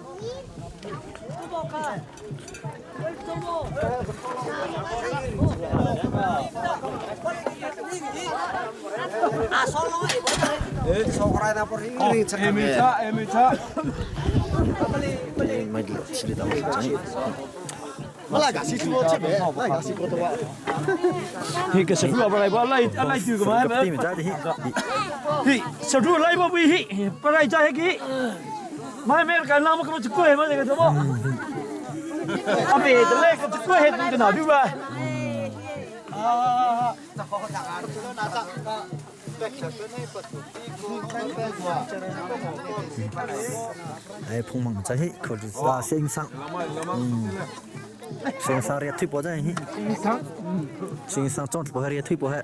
嘿，个小猪不来不来来丢个嘛？嘿，小猪来不不嘿，不来在个，买买个那么个就贵嘛这个什么？阿别的来个就贵，个哪对吧？啊！哎，碰碰这些可是啊，先生，嗯，先生也推波这些，先生装不也推波还。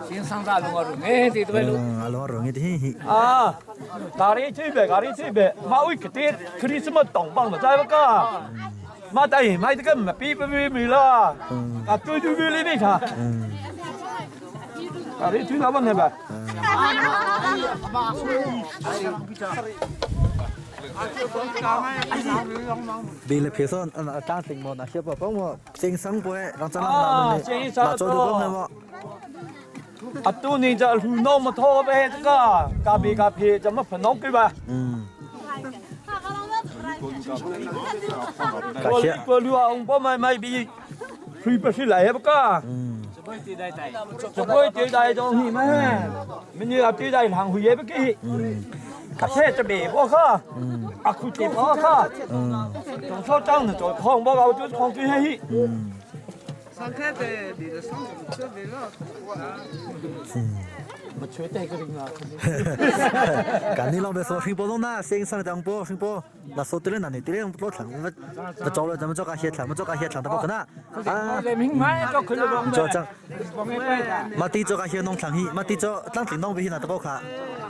先生大龙啊，哎，对对路。嗯，龙啊，龙的嘿。啊，咖喱这边，咖喱这边，马威克的克里斯么东帮的在不个？马大爷买这个没比不比没了，啊，对对对，那啥。咖喱推哪问题呗？ vì là phía sau là trang tình một là hiệp bảo bóng một sinh sáng bữa đang trang làm là cho được bóng này mà 啊，都你这路那么拖呗，这个咖啡咖啡怎么喷弄对吧？嗯。我我路啊，我买买比，谁不是来不个？嗯。就会对待东西嘛，明年要对待行会也不给。嗯。卡车这边我靠，啊，苦这我靠，总说涨的做空，我搞就空最黑。嗯。我缺带个零啊！赶紧老板说，新波动呐，先上当波，新波，那说对了，那你对了，老长，我我找了咱们做个鞋厂，我做个鞋厂，他不可能啊。做张，马地做个鞋弄厂去，马地做当地弄不去那都不卡，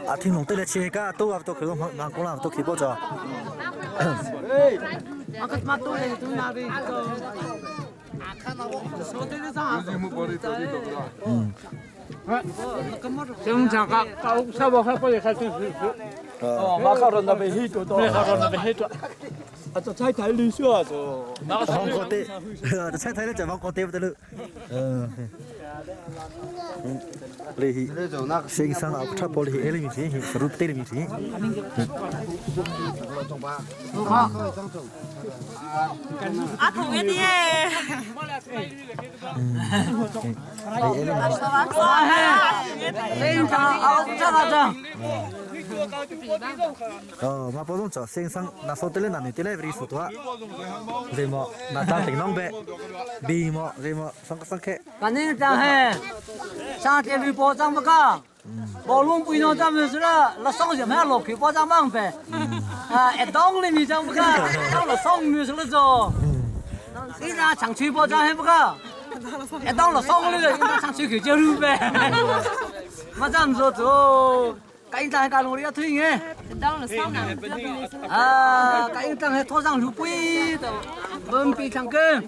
啊，听弄对了，切个都啊都可以弄，拿过来都可以不做。嗯。正常个高三百块不也开始哦，马卡龙那边黑多多，马卡龙那边黑多。啊，就菜睇绿色啊，就。黄国的，就菜睇咧就黄国的不得了。嗯。လေစေဆန်အထပေါ်လေအဲ့လိုမျိုးစီရုပ်တဲ့မျိုးစီ 阿同一啲耶。先生，啊，这个这。哦，马波东做先生，那说的嘞，那你的嘞，不是说多，对么？那当定啷呗，比么？对么？上个上客。反正咱嘿，上天绿包装不个，包龙不用咱们是了，那上什么落去包装忙呗，啊，一当里面装不个，到了上面是了做，你那长去包装还不个，一当了上那个，你那长去去接路呗，我这样做做。cái ta cái lô đi thuê nghe à cái ta hay thoát sang lũ bui bơm pi thằng cơ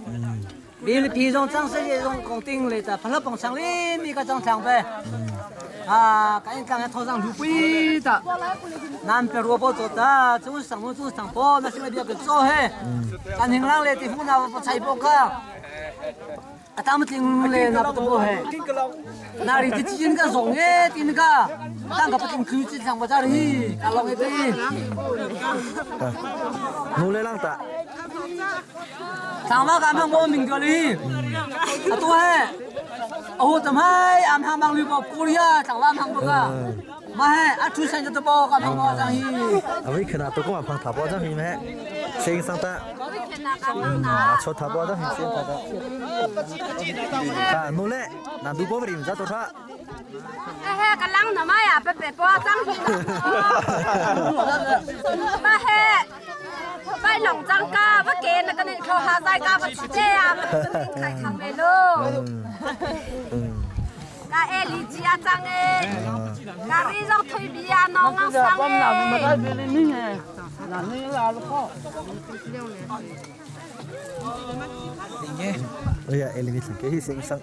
vì pi trong trang sẽ trong công ty này ta phải lớp bằng sang lên mi cái trang trang về à cái ta hay thoát sang lũ bui ta nam pe robot ta chúng sang chúng sang po nó sẽ bị cái chỗ he anh hình lang này thì không nào phải chạy bộ cả 啊，咱们听嘞，那不多嘿，那里的鸡那个怂哎，听那个，咱个不听口子上不着哩，阿老个的。努力浪打。上嘛俺们我明个哩，啊对，哦怎么还俺们忙绿个过里啊，上俺忙不个。Ma he a thu san to bo ka phang bo jang hi. A vi khana to ko ma phang tha bo jang hi me. Sing sang ta. A cho tha bo jang hi sing tha ta. Ta nu le na du bo rim ja to tha. He ka lang na ma ya pe pe po jang hi. Ma he ไปหลงจังกาว่าเกณฑ์กันนี่เขาหาใจกาว่าเจ้ามันเป็นใครทำเมลูกาเอลีจีอาจังเอการีจงทุยบีอาน้องอังสังเอ哎呀，哎，你们给先生。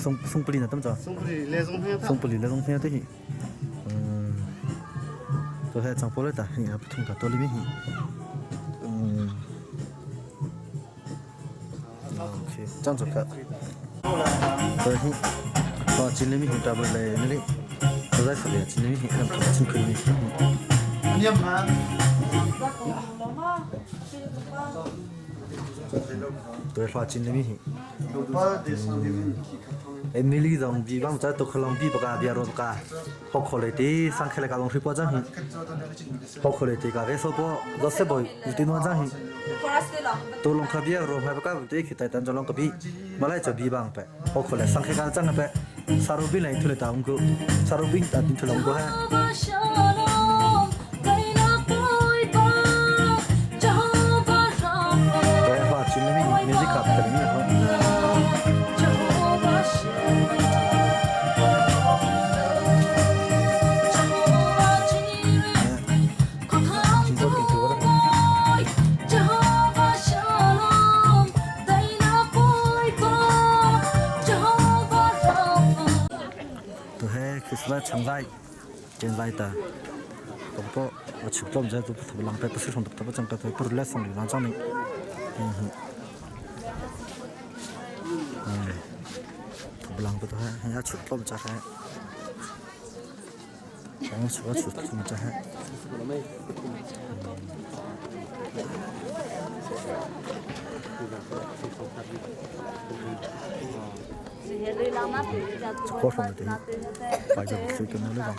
Sung sung pali na tam cha. Sung pali le zong he. Sung pali le zong he te hi. To he chang pole ta hi a pathum ta to li mi hi. Okay, chang chok ka. To hi to chin le mi hi ta bo le ne le. To zai sa le chin le mi hi ram chin khul mi. Niam ma. To hla chin le mi hi. Emily zong bi bang cha to khalong bi baka bia ro ka hok khole ti sang khele ka long hri po jang hi hok khole ti ka re so po zo se boy ti no jang hi to long kha bia ro bha ka ti khi tai tan jolong ka bi malai cho bi bang pe hok khole sang khe ka chang pe saru bi lai thule ta ung ko saru bi ta tin thulong ko ha. Music up kali mi ho. Tu he Christmas changlai chen lai ta tong po a chuk tlom je tu lang pe pasir hong ta chang ka tu pur le song li lang chang ni lang pe to he a chuk tlom cha he ang chu a chuk tlom cha he. Khó phòng thì phải được sự cho nó lên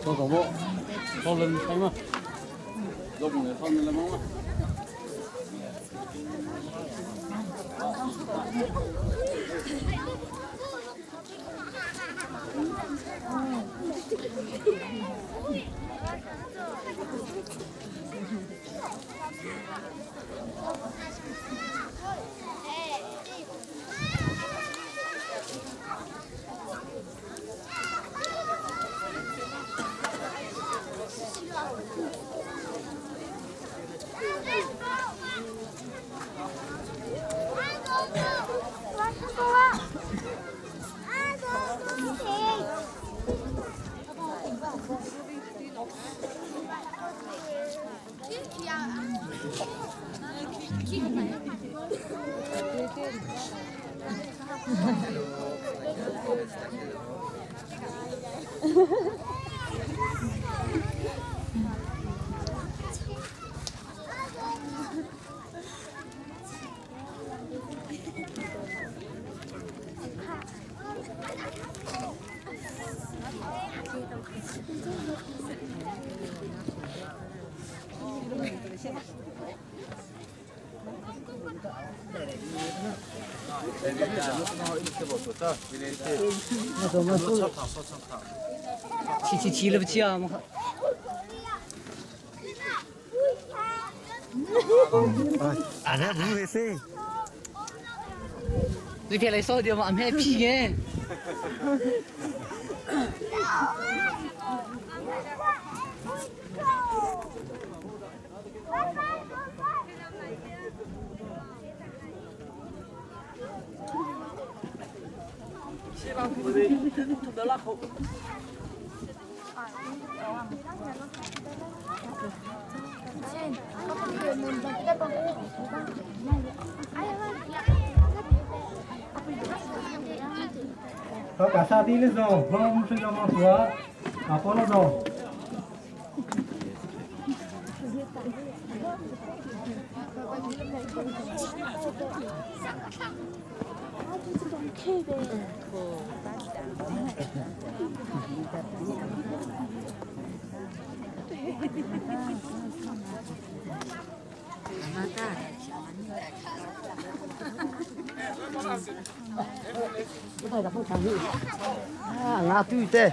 Có có bộ, có lên thấy mà. Lúc này không lên mong. 七七七了不起啊！啊，那不会噻。你别来说的嘛，没屁眼。好，搞沙地那种，我们睡觉吗？说，啊，包那种。 啊，对对。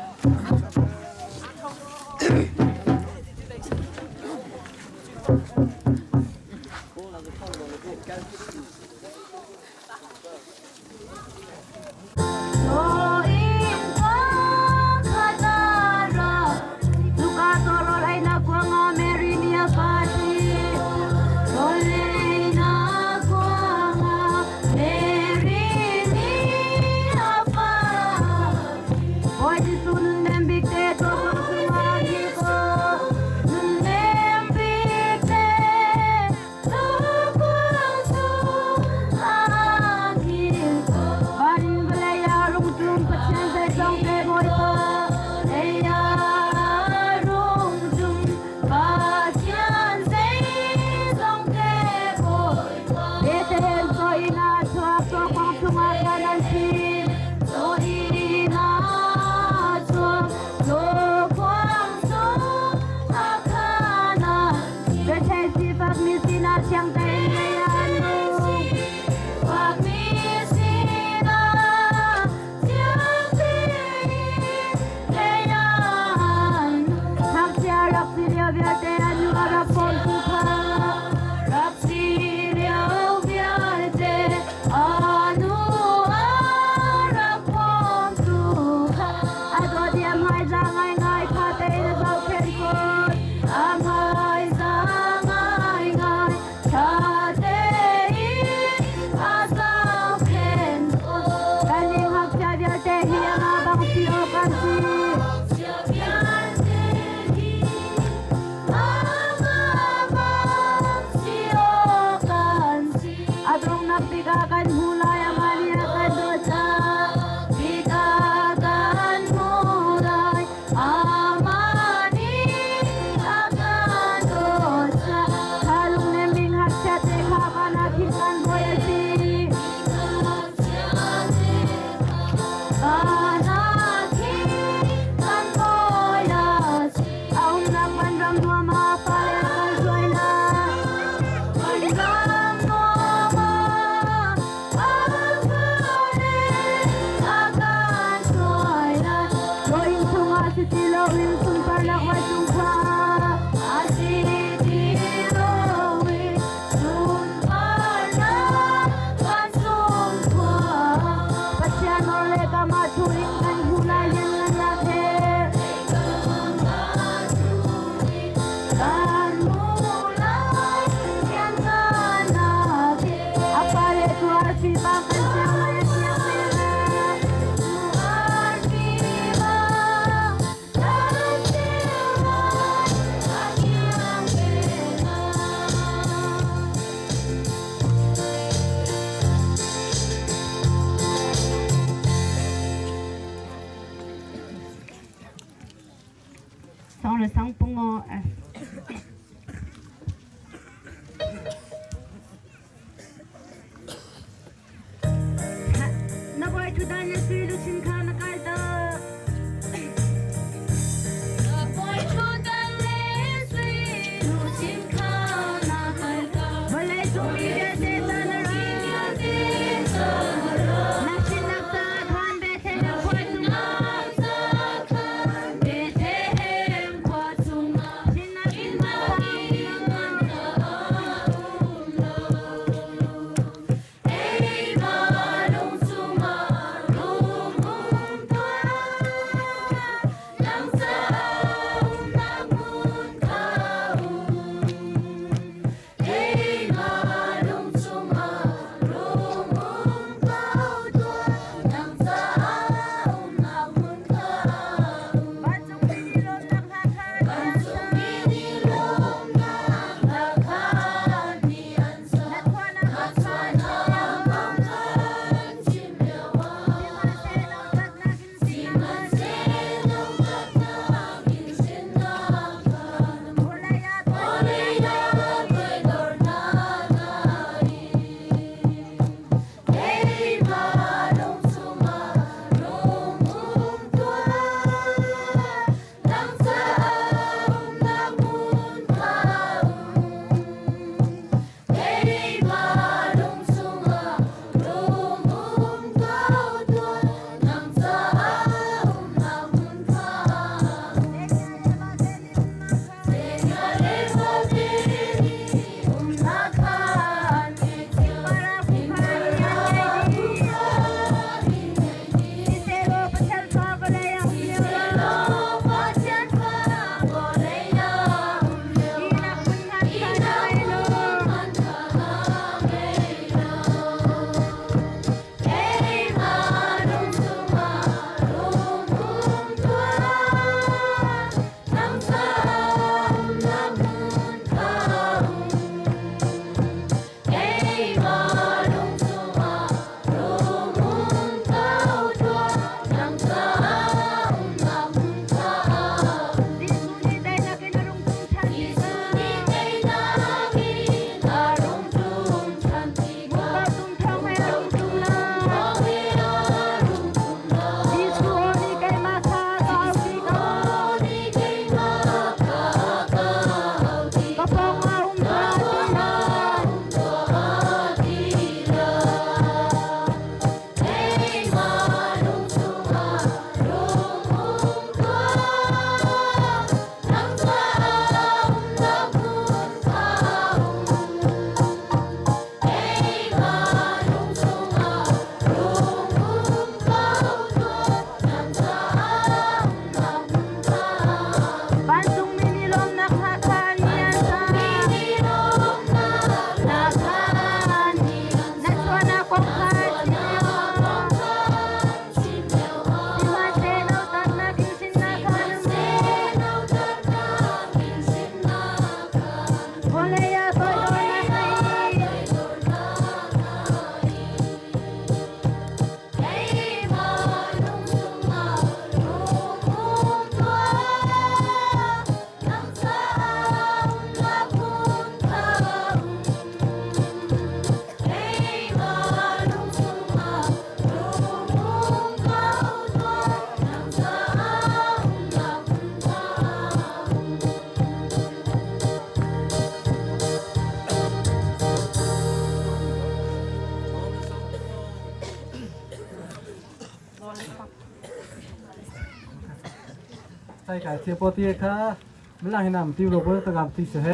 Sai kai che po ti kha mlang hinam ti ro bo ta gam ti se he.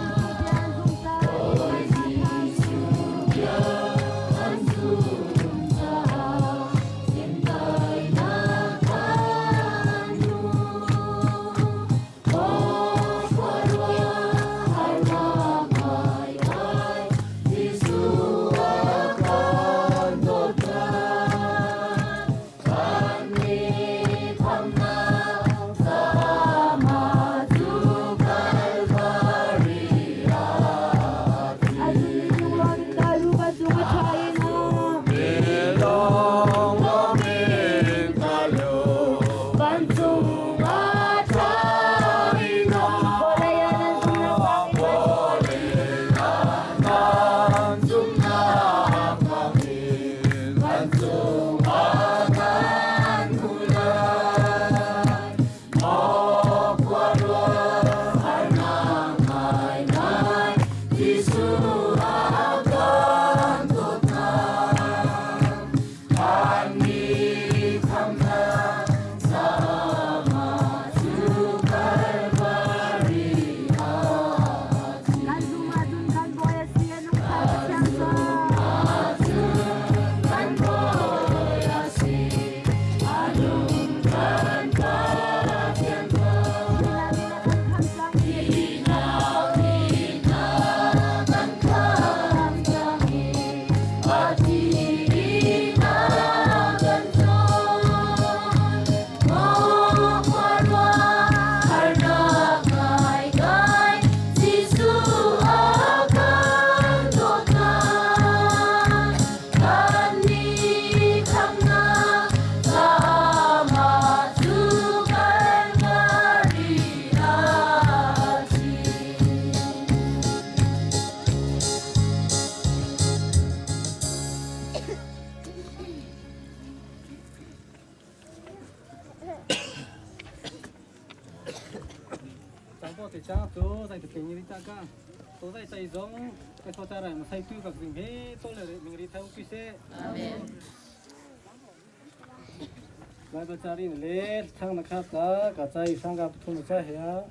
Bible cari le thang na kha ta ka chai sangga pathum cha he a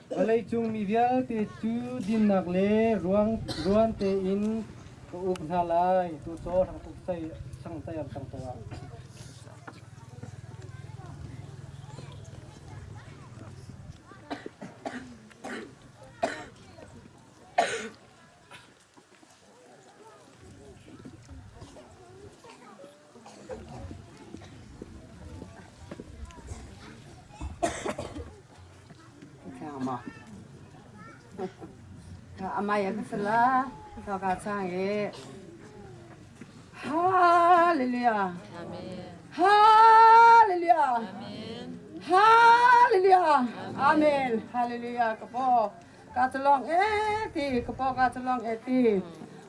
Vawlei cung mi vialte cu dinnak le ruang ruan tein ka uk hna lai tu caw hrang tuk sai sang tai am tang to ah. 阿妈也不是啦，老家唱的，哈利路亚，哈利路亚，哈利路亚，阿门，哈利路亚，个宝，家子啷哎的，个宝家子啷哎的，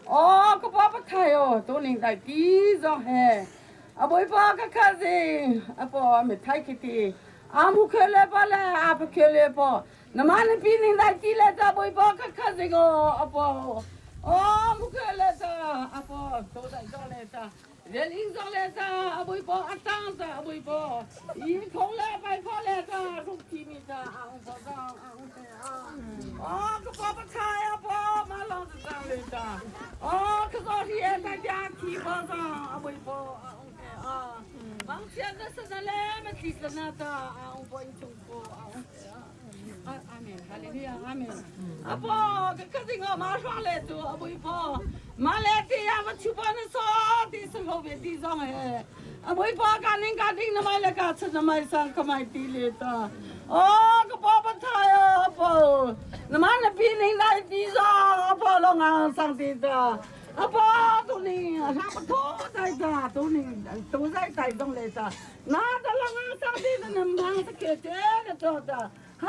哦，个宝不开哦，都能在地上嘿，阿伯爸个开心，阿婆没太给的，阿母开来吧嘞，阿婆开来吧。那么你比你来地来这不包可可这个阿婆，哦，木克来这阿婆，都在上来这，人领上来这阿不包阿张这阿不包，一口来白跑来这，肉体米这阿五包上阿五这啊，哦，个包不菜阿婆，马浪子上来这，哦，可早些大家提包上阿不包阿五这啊，往前的是那来么提是那的阿五包一中包阿五这啊。阿门，哈利路亚，阿门。阿婆，这可是我马上来做，阿婆婆，马来的呀，我去帮你扫地是路边地上哎。阿婆婆，赶紧赶紧的买来个吃的买上个买地里的。哦，个爸爸菜哦，阿婆，那么那边人来地上，阿婆老昂上地的。阿婆，都你上不多在的，都你都在台中来的，那个老昂上地的能忙是给这个做的。哈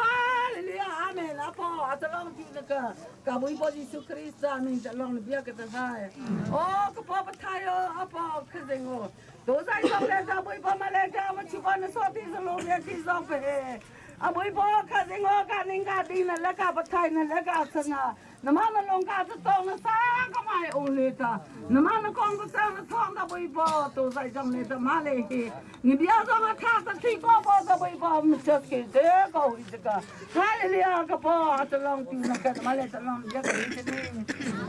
利路亚，阿门！阿婆，阿这浪听那个，噶维波耶稣基督阿门！这浪你不要给他来。哦，个婆婆太哟，阿婆可是我，都在上来上维波嘛来家，我去帮你扫地是路边地上呗。阿维波可是我，噶人家的那那个不太那那个是呢。Na ma na long ka ta tong na sa ka mai ong le ta. Na ma na kong ta tang na thong ta bui bo to sai jong le ta ma le hi. Ni bia zong a tha ta thi ko bo ta bui bo mi church ke de ko hi ka. Hallelujah ka po ta long tu na ka ma le ta long ya ka ni ni.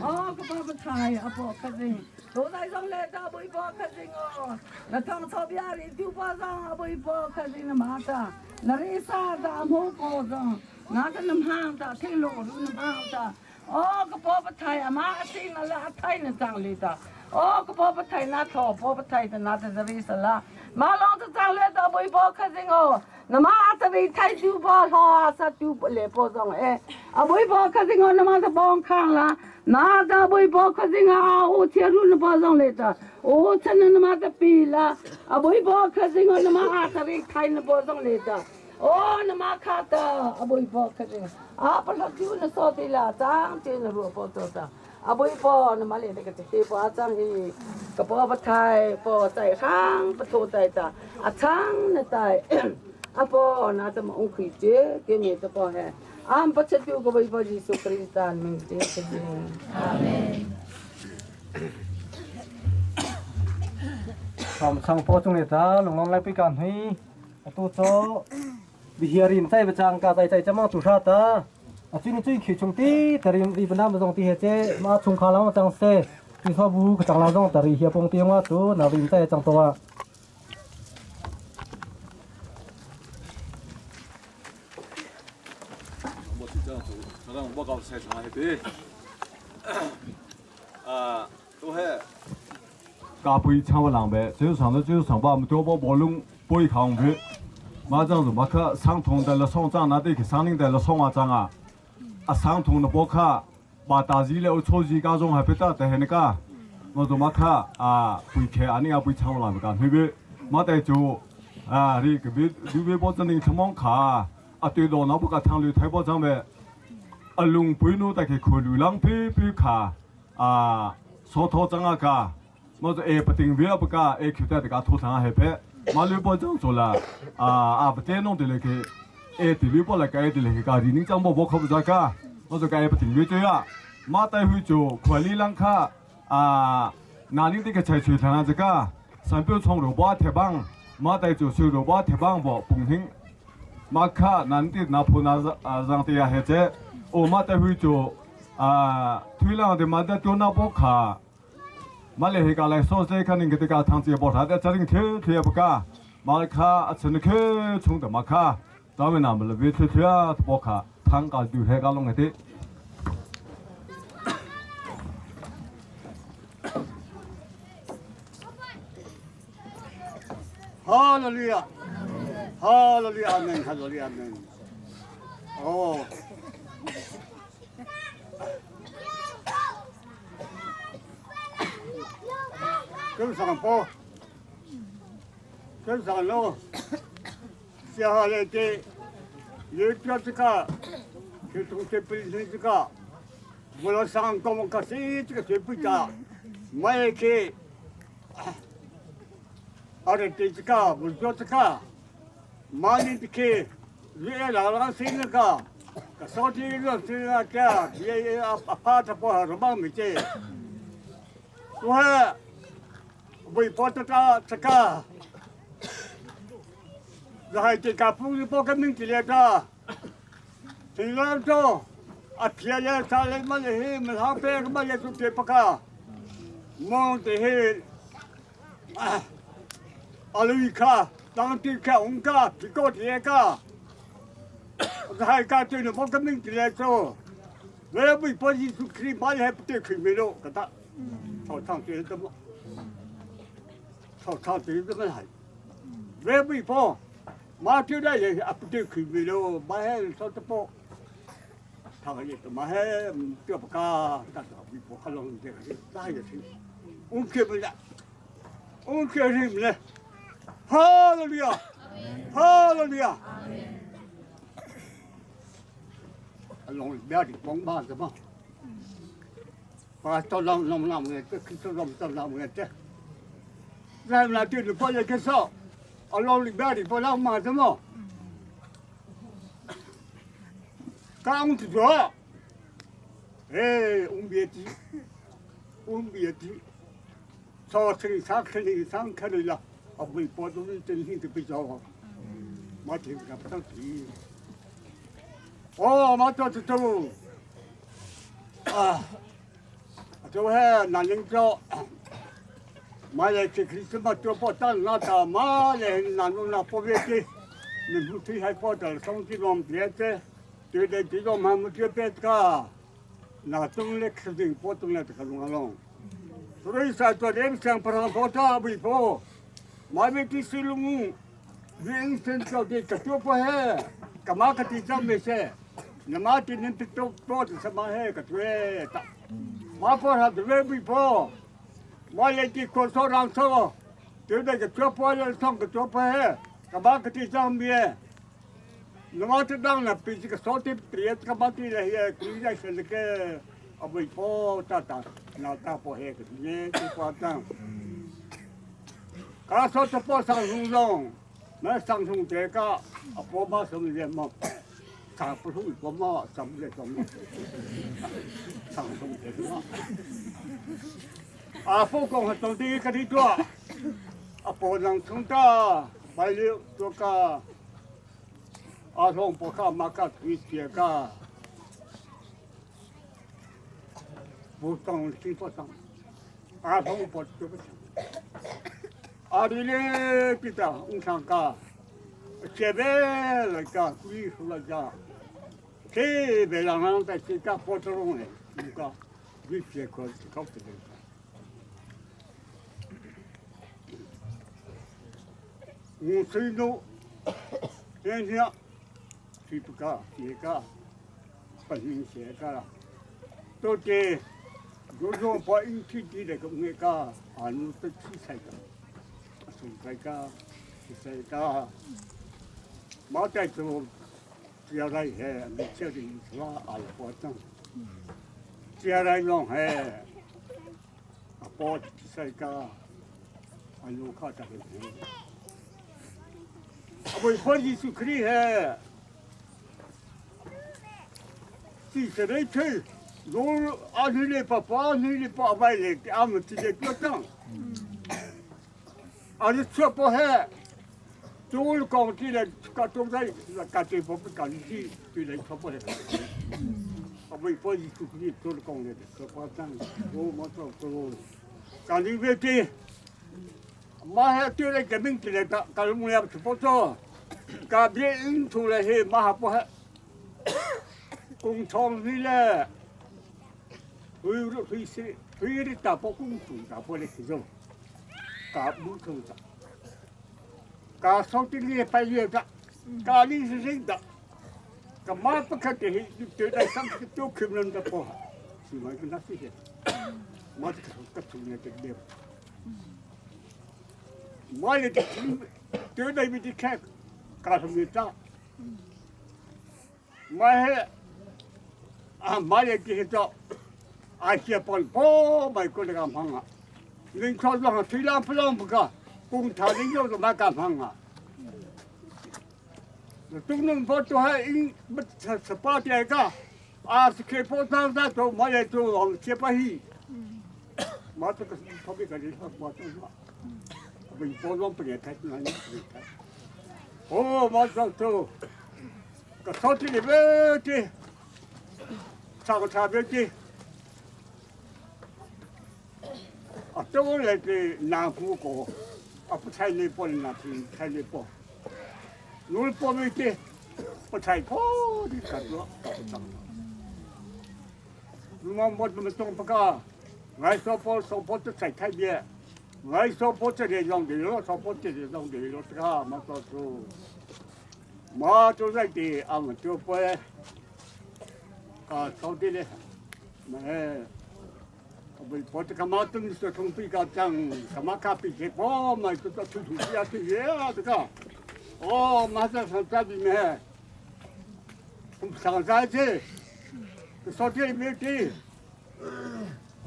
Oh ka pa pa thai a po ka ding. To sai jong le ta bui bo ka ding o. Na thong tho bia ri tu pa zong a bui bo ka ding na ma ta. Na ri sa ta mo ko zong. Na ta nam hang ta thi lo ru nam hang ta. Oh ka po pa thai ama a si na la a thai na chang li ta. Oh ka po pa thai na tho po pa thai ta na ta zari sa la. Ma long ta chang le ta bui bo kha jing o. Na ma a ta ri thai tu bo lo a sa tu le po zong e. A bui bo kha jing o na ma ta bong khang la. Na ta bui bo kha jing a o che ru na po zong le ta. O chen na ma ta pi la. A bui bo kha jing o na ma a ta ri thai na po zong le ta. O na ma kha ta a bui bo kha jing a pa la tu na so ti la chang ti na ru po to ta a bui po na ma le ka ti po a chang hi ka po pa thai po tai khang pa tho tai ta a chang na tai a po na ta ma ung khi che ke ni ta po he am pa che tu ko bui po Jesu Christ ming te ka jing amen. Sam sang po chung le ta lung long lai pi kan hui atu cho bihiarin chai bachang ka chai chai chamang chu sha ta achin chui khi chung ti tarim ri bana ma jong ti he che ma chung kha lang chang se ti so bu ka chang la jong tari hia pong ti ma chu na rim chai chang to wa. 我搞菜场还对，啊，都系。加杯抢不浪呗，只有上头只有上把，我们多把毛龙背扛去，马上就马克上通的了，上涨那得去上领的了，上啊涨啊，啊上通的包卡，把大字了，超市加上还别打的那个，我就马克啊背开，啊你啊背抢不浪呗，对不？马得做啊，你个别你别把这那什么卡，啊对了，那不个汤里太包装呗，啊龙背诺得去看流浪背背卡，啊索头装啊卡。我说哎，不定位不个，哎，口袋这个土场还别，马六包装做了，啊啊不对弄的那个，哎，第六包来个，哎，的那个，个你张包包可不咋个，我说个哎不定位对啊，马带回做管理人卡啊，哪里这个菜水场这个，三标从萝卜铁棒，马带做水萝卜铁棒不，蹦听，马卡南的那铺那啊让的呀还在，哦马带回做啊，推浪的马带做那包卡。马来西亚来说，这看你个这个汤子也不差的，这里去去也不干，马来卡啊，真的去冲的马卡，咱们那么了，别去去啊，不卡，汤个就黑个弄个的。哈利路亚，哈利路亚，阿门，哈利路亚，阿门。哦。跟上坡，跟上路，接下来的有标这个，就从这本身这个，我要上高门卡西这个水不加，买去，阿的这个我做这个，买的去，你老老新那个，手机那这个，也阿帕他不好什么没这，我。为保这个这个，然后这个不是报个名字来的，听了就啊，天呀，啥来嘛嘞？没好别个嘛也就别不个，忙的嘿，啊，阿鲁卡，当地卡，红卡，皮高铁卡，还个对了报个名字来做，我为保耶稣基督把还不对开门了，给他，操场对怎么？操操对怎么来？我为保，马丢了也啊不对开门了，马还操的保，他个也马还掉不干，但是为保哈龙这个哪也行，我开不了，我开什么呢？哈利路亚，哈利路亚。龙不要的光把什么？把到龙龙龙的，这这龙到龙的这。来来对着包也给烧，啊龙里边的包老嘛什么？刚子做，哎，我们别急，我们别急，早晨上课的上课的了，啊，微博都是真心的比较好，马天个不着急。哦，马走走走，啊，就系南宁州，马来这个什么做不到那大马来南农那不别的，你不推还跑到上地方别的，对对这种嘛没这别个，那东来吃的不东来这个弄弄，所以说昨天上不上跑到微博，马没去水龙，人生到底个做不嘿，干嘛个地方没事。那么今天都多的什么嘿个对的，马坡上的外边坡，马来的可说让说，对那个脚坡来上个脚坡嘿，干嘛个地上面？那么这当然比这个少的别干嘛的了也，现在是那个啊微波大大那大坡嘿个年纪夸张，刚说这坡上松松，那上松这个啊坡嘛什么人嘛。上不出我嘛，上不来什么，上松这个。啊，佛讲是当地个地做，啊，不能从大白了做个，阿从不看马个推这个，不当听不上，阿从不做不上，阿里嘞记得我上个，这边来个归属来个。这边人人在这个火车上嘞，你讲，你这个搞这个。我水路，天天水不够，这个不行，这个了，都得如果把一天地那个那个，俺们都去菜个，送菜个，去菜个，没得做。接来嘿，你这里说阿婆讲，接来弄嘿，阿婆世界，阿路卡这个嘿，阿为欢喜就可以嘿，这些人去，罗阿女的爸爸，女的爸爸来，阿们直接就讲，阿你吃不嘿。做工地嘞，搞东西，搞这部分搞那些，对来差不多。啊，为把伊做工做工嘞，做保障，我没做做。搞你别的，马上对来革命起来，搞搞么样不做，搞别人出来嘿，马上不还。工厂里嘞，为了为是为了打破工资，打破嘞是种，搞不成的。搞手机里白月的，搞你是谁的？干嘛不看这些？对待上次都看不的不好，是嘛？跟他说些，我这个个从来就没有。我也得对待没得看，搞什么账？我还啊，买了这些账，啊些帮帮买过来干嘛啊？人家说推让不让不干。工厂里有什么干嘛啊？东东坡都还因不十八点个，啊是开破厂那都没来做往结巴去。我这个特别个人我做啥？微波炉不来开，哪里不来开？哦，我做做，个手机里边的，啥个差别的？啊，都来的南湖过。啊，不采那波那听采那波，侬波没得，不采波的感觉搞不上。我我怎么懂不个？我说波说波就采太边，我说波这里用的了，说波这里用的了，这个没做出。我就在的，俺们就不啊，扫地嘞，没。我这个马灯是从比较讲，干嘛咖啡机，我买这个推土机啊，推啊这个，哦，马上上山里面，上山去，烧地没地，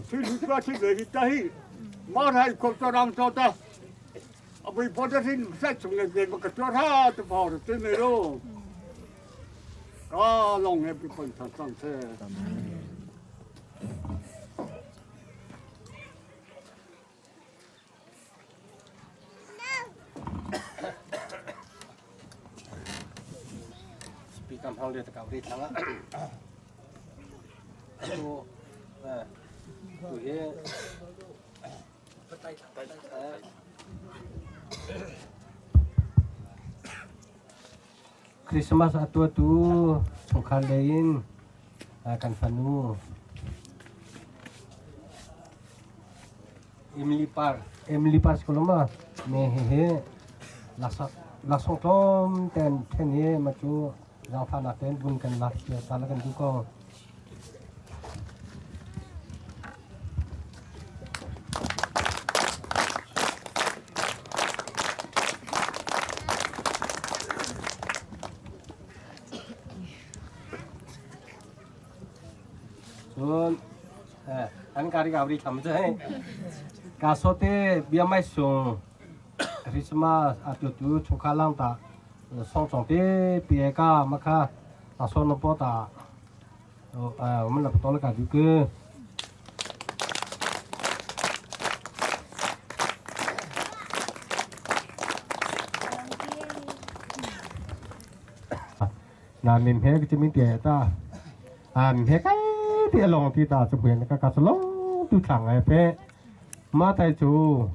推土机啊推个一堆，马上可做让做的，啊，为跑这些在从那边个做他都跑的对没咯，啊，弄那部分上上车。Kam hang le ta ka ri thlang ah tu tu hi Christmas a tuatu chungkhar lei in kan fanu Emily Par Emily Par skoloma me he he lasak laksong tlawm ten then he ma cu zaangfahnak ten bun kan lak sia ta la kan du ko. Cun an kari ka ri tham cu hei ka sote bia mai sung Christmas atu tu chungkhar lang ta song chong te pi ka ma kha ta son no po ta 我们来到了感觉个。那明天个这边点的，啊，明天该点龙地大这边那个个是龙都长哎呗，马太祖。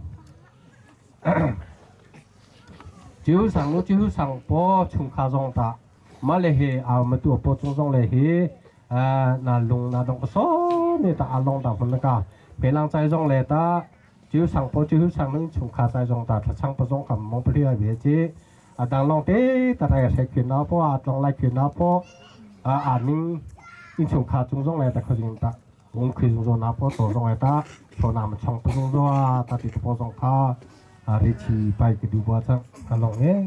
酒上路酒上波从卡中打，马来嘿啊，我们都波中中来嘿，啊，那龙那东个说你打阿龙打分那个，别人在中来打，酒上波酒上能从卡在中打，他唱不中咁冇不了别子，啊，当龙的大家谁去那波啊，当来去那波，啊啊宁，你从卡中中来打可就打，我开中中那波多中来打，说那么唱不中中啊，打的波中卡。啊，你去拜个ดูว่าจังอลองเงี้ย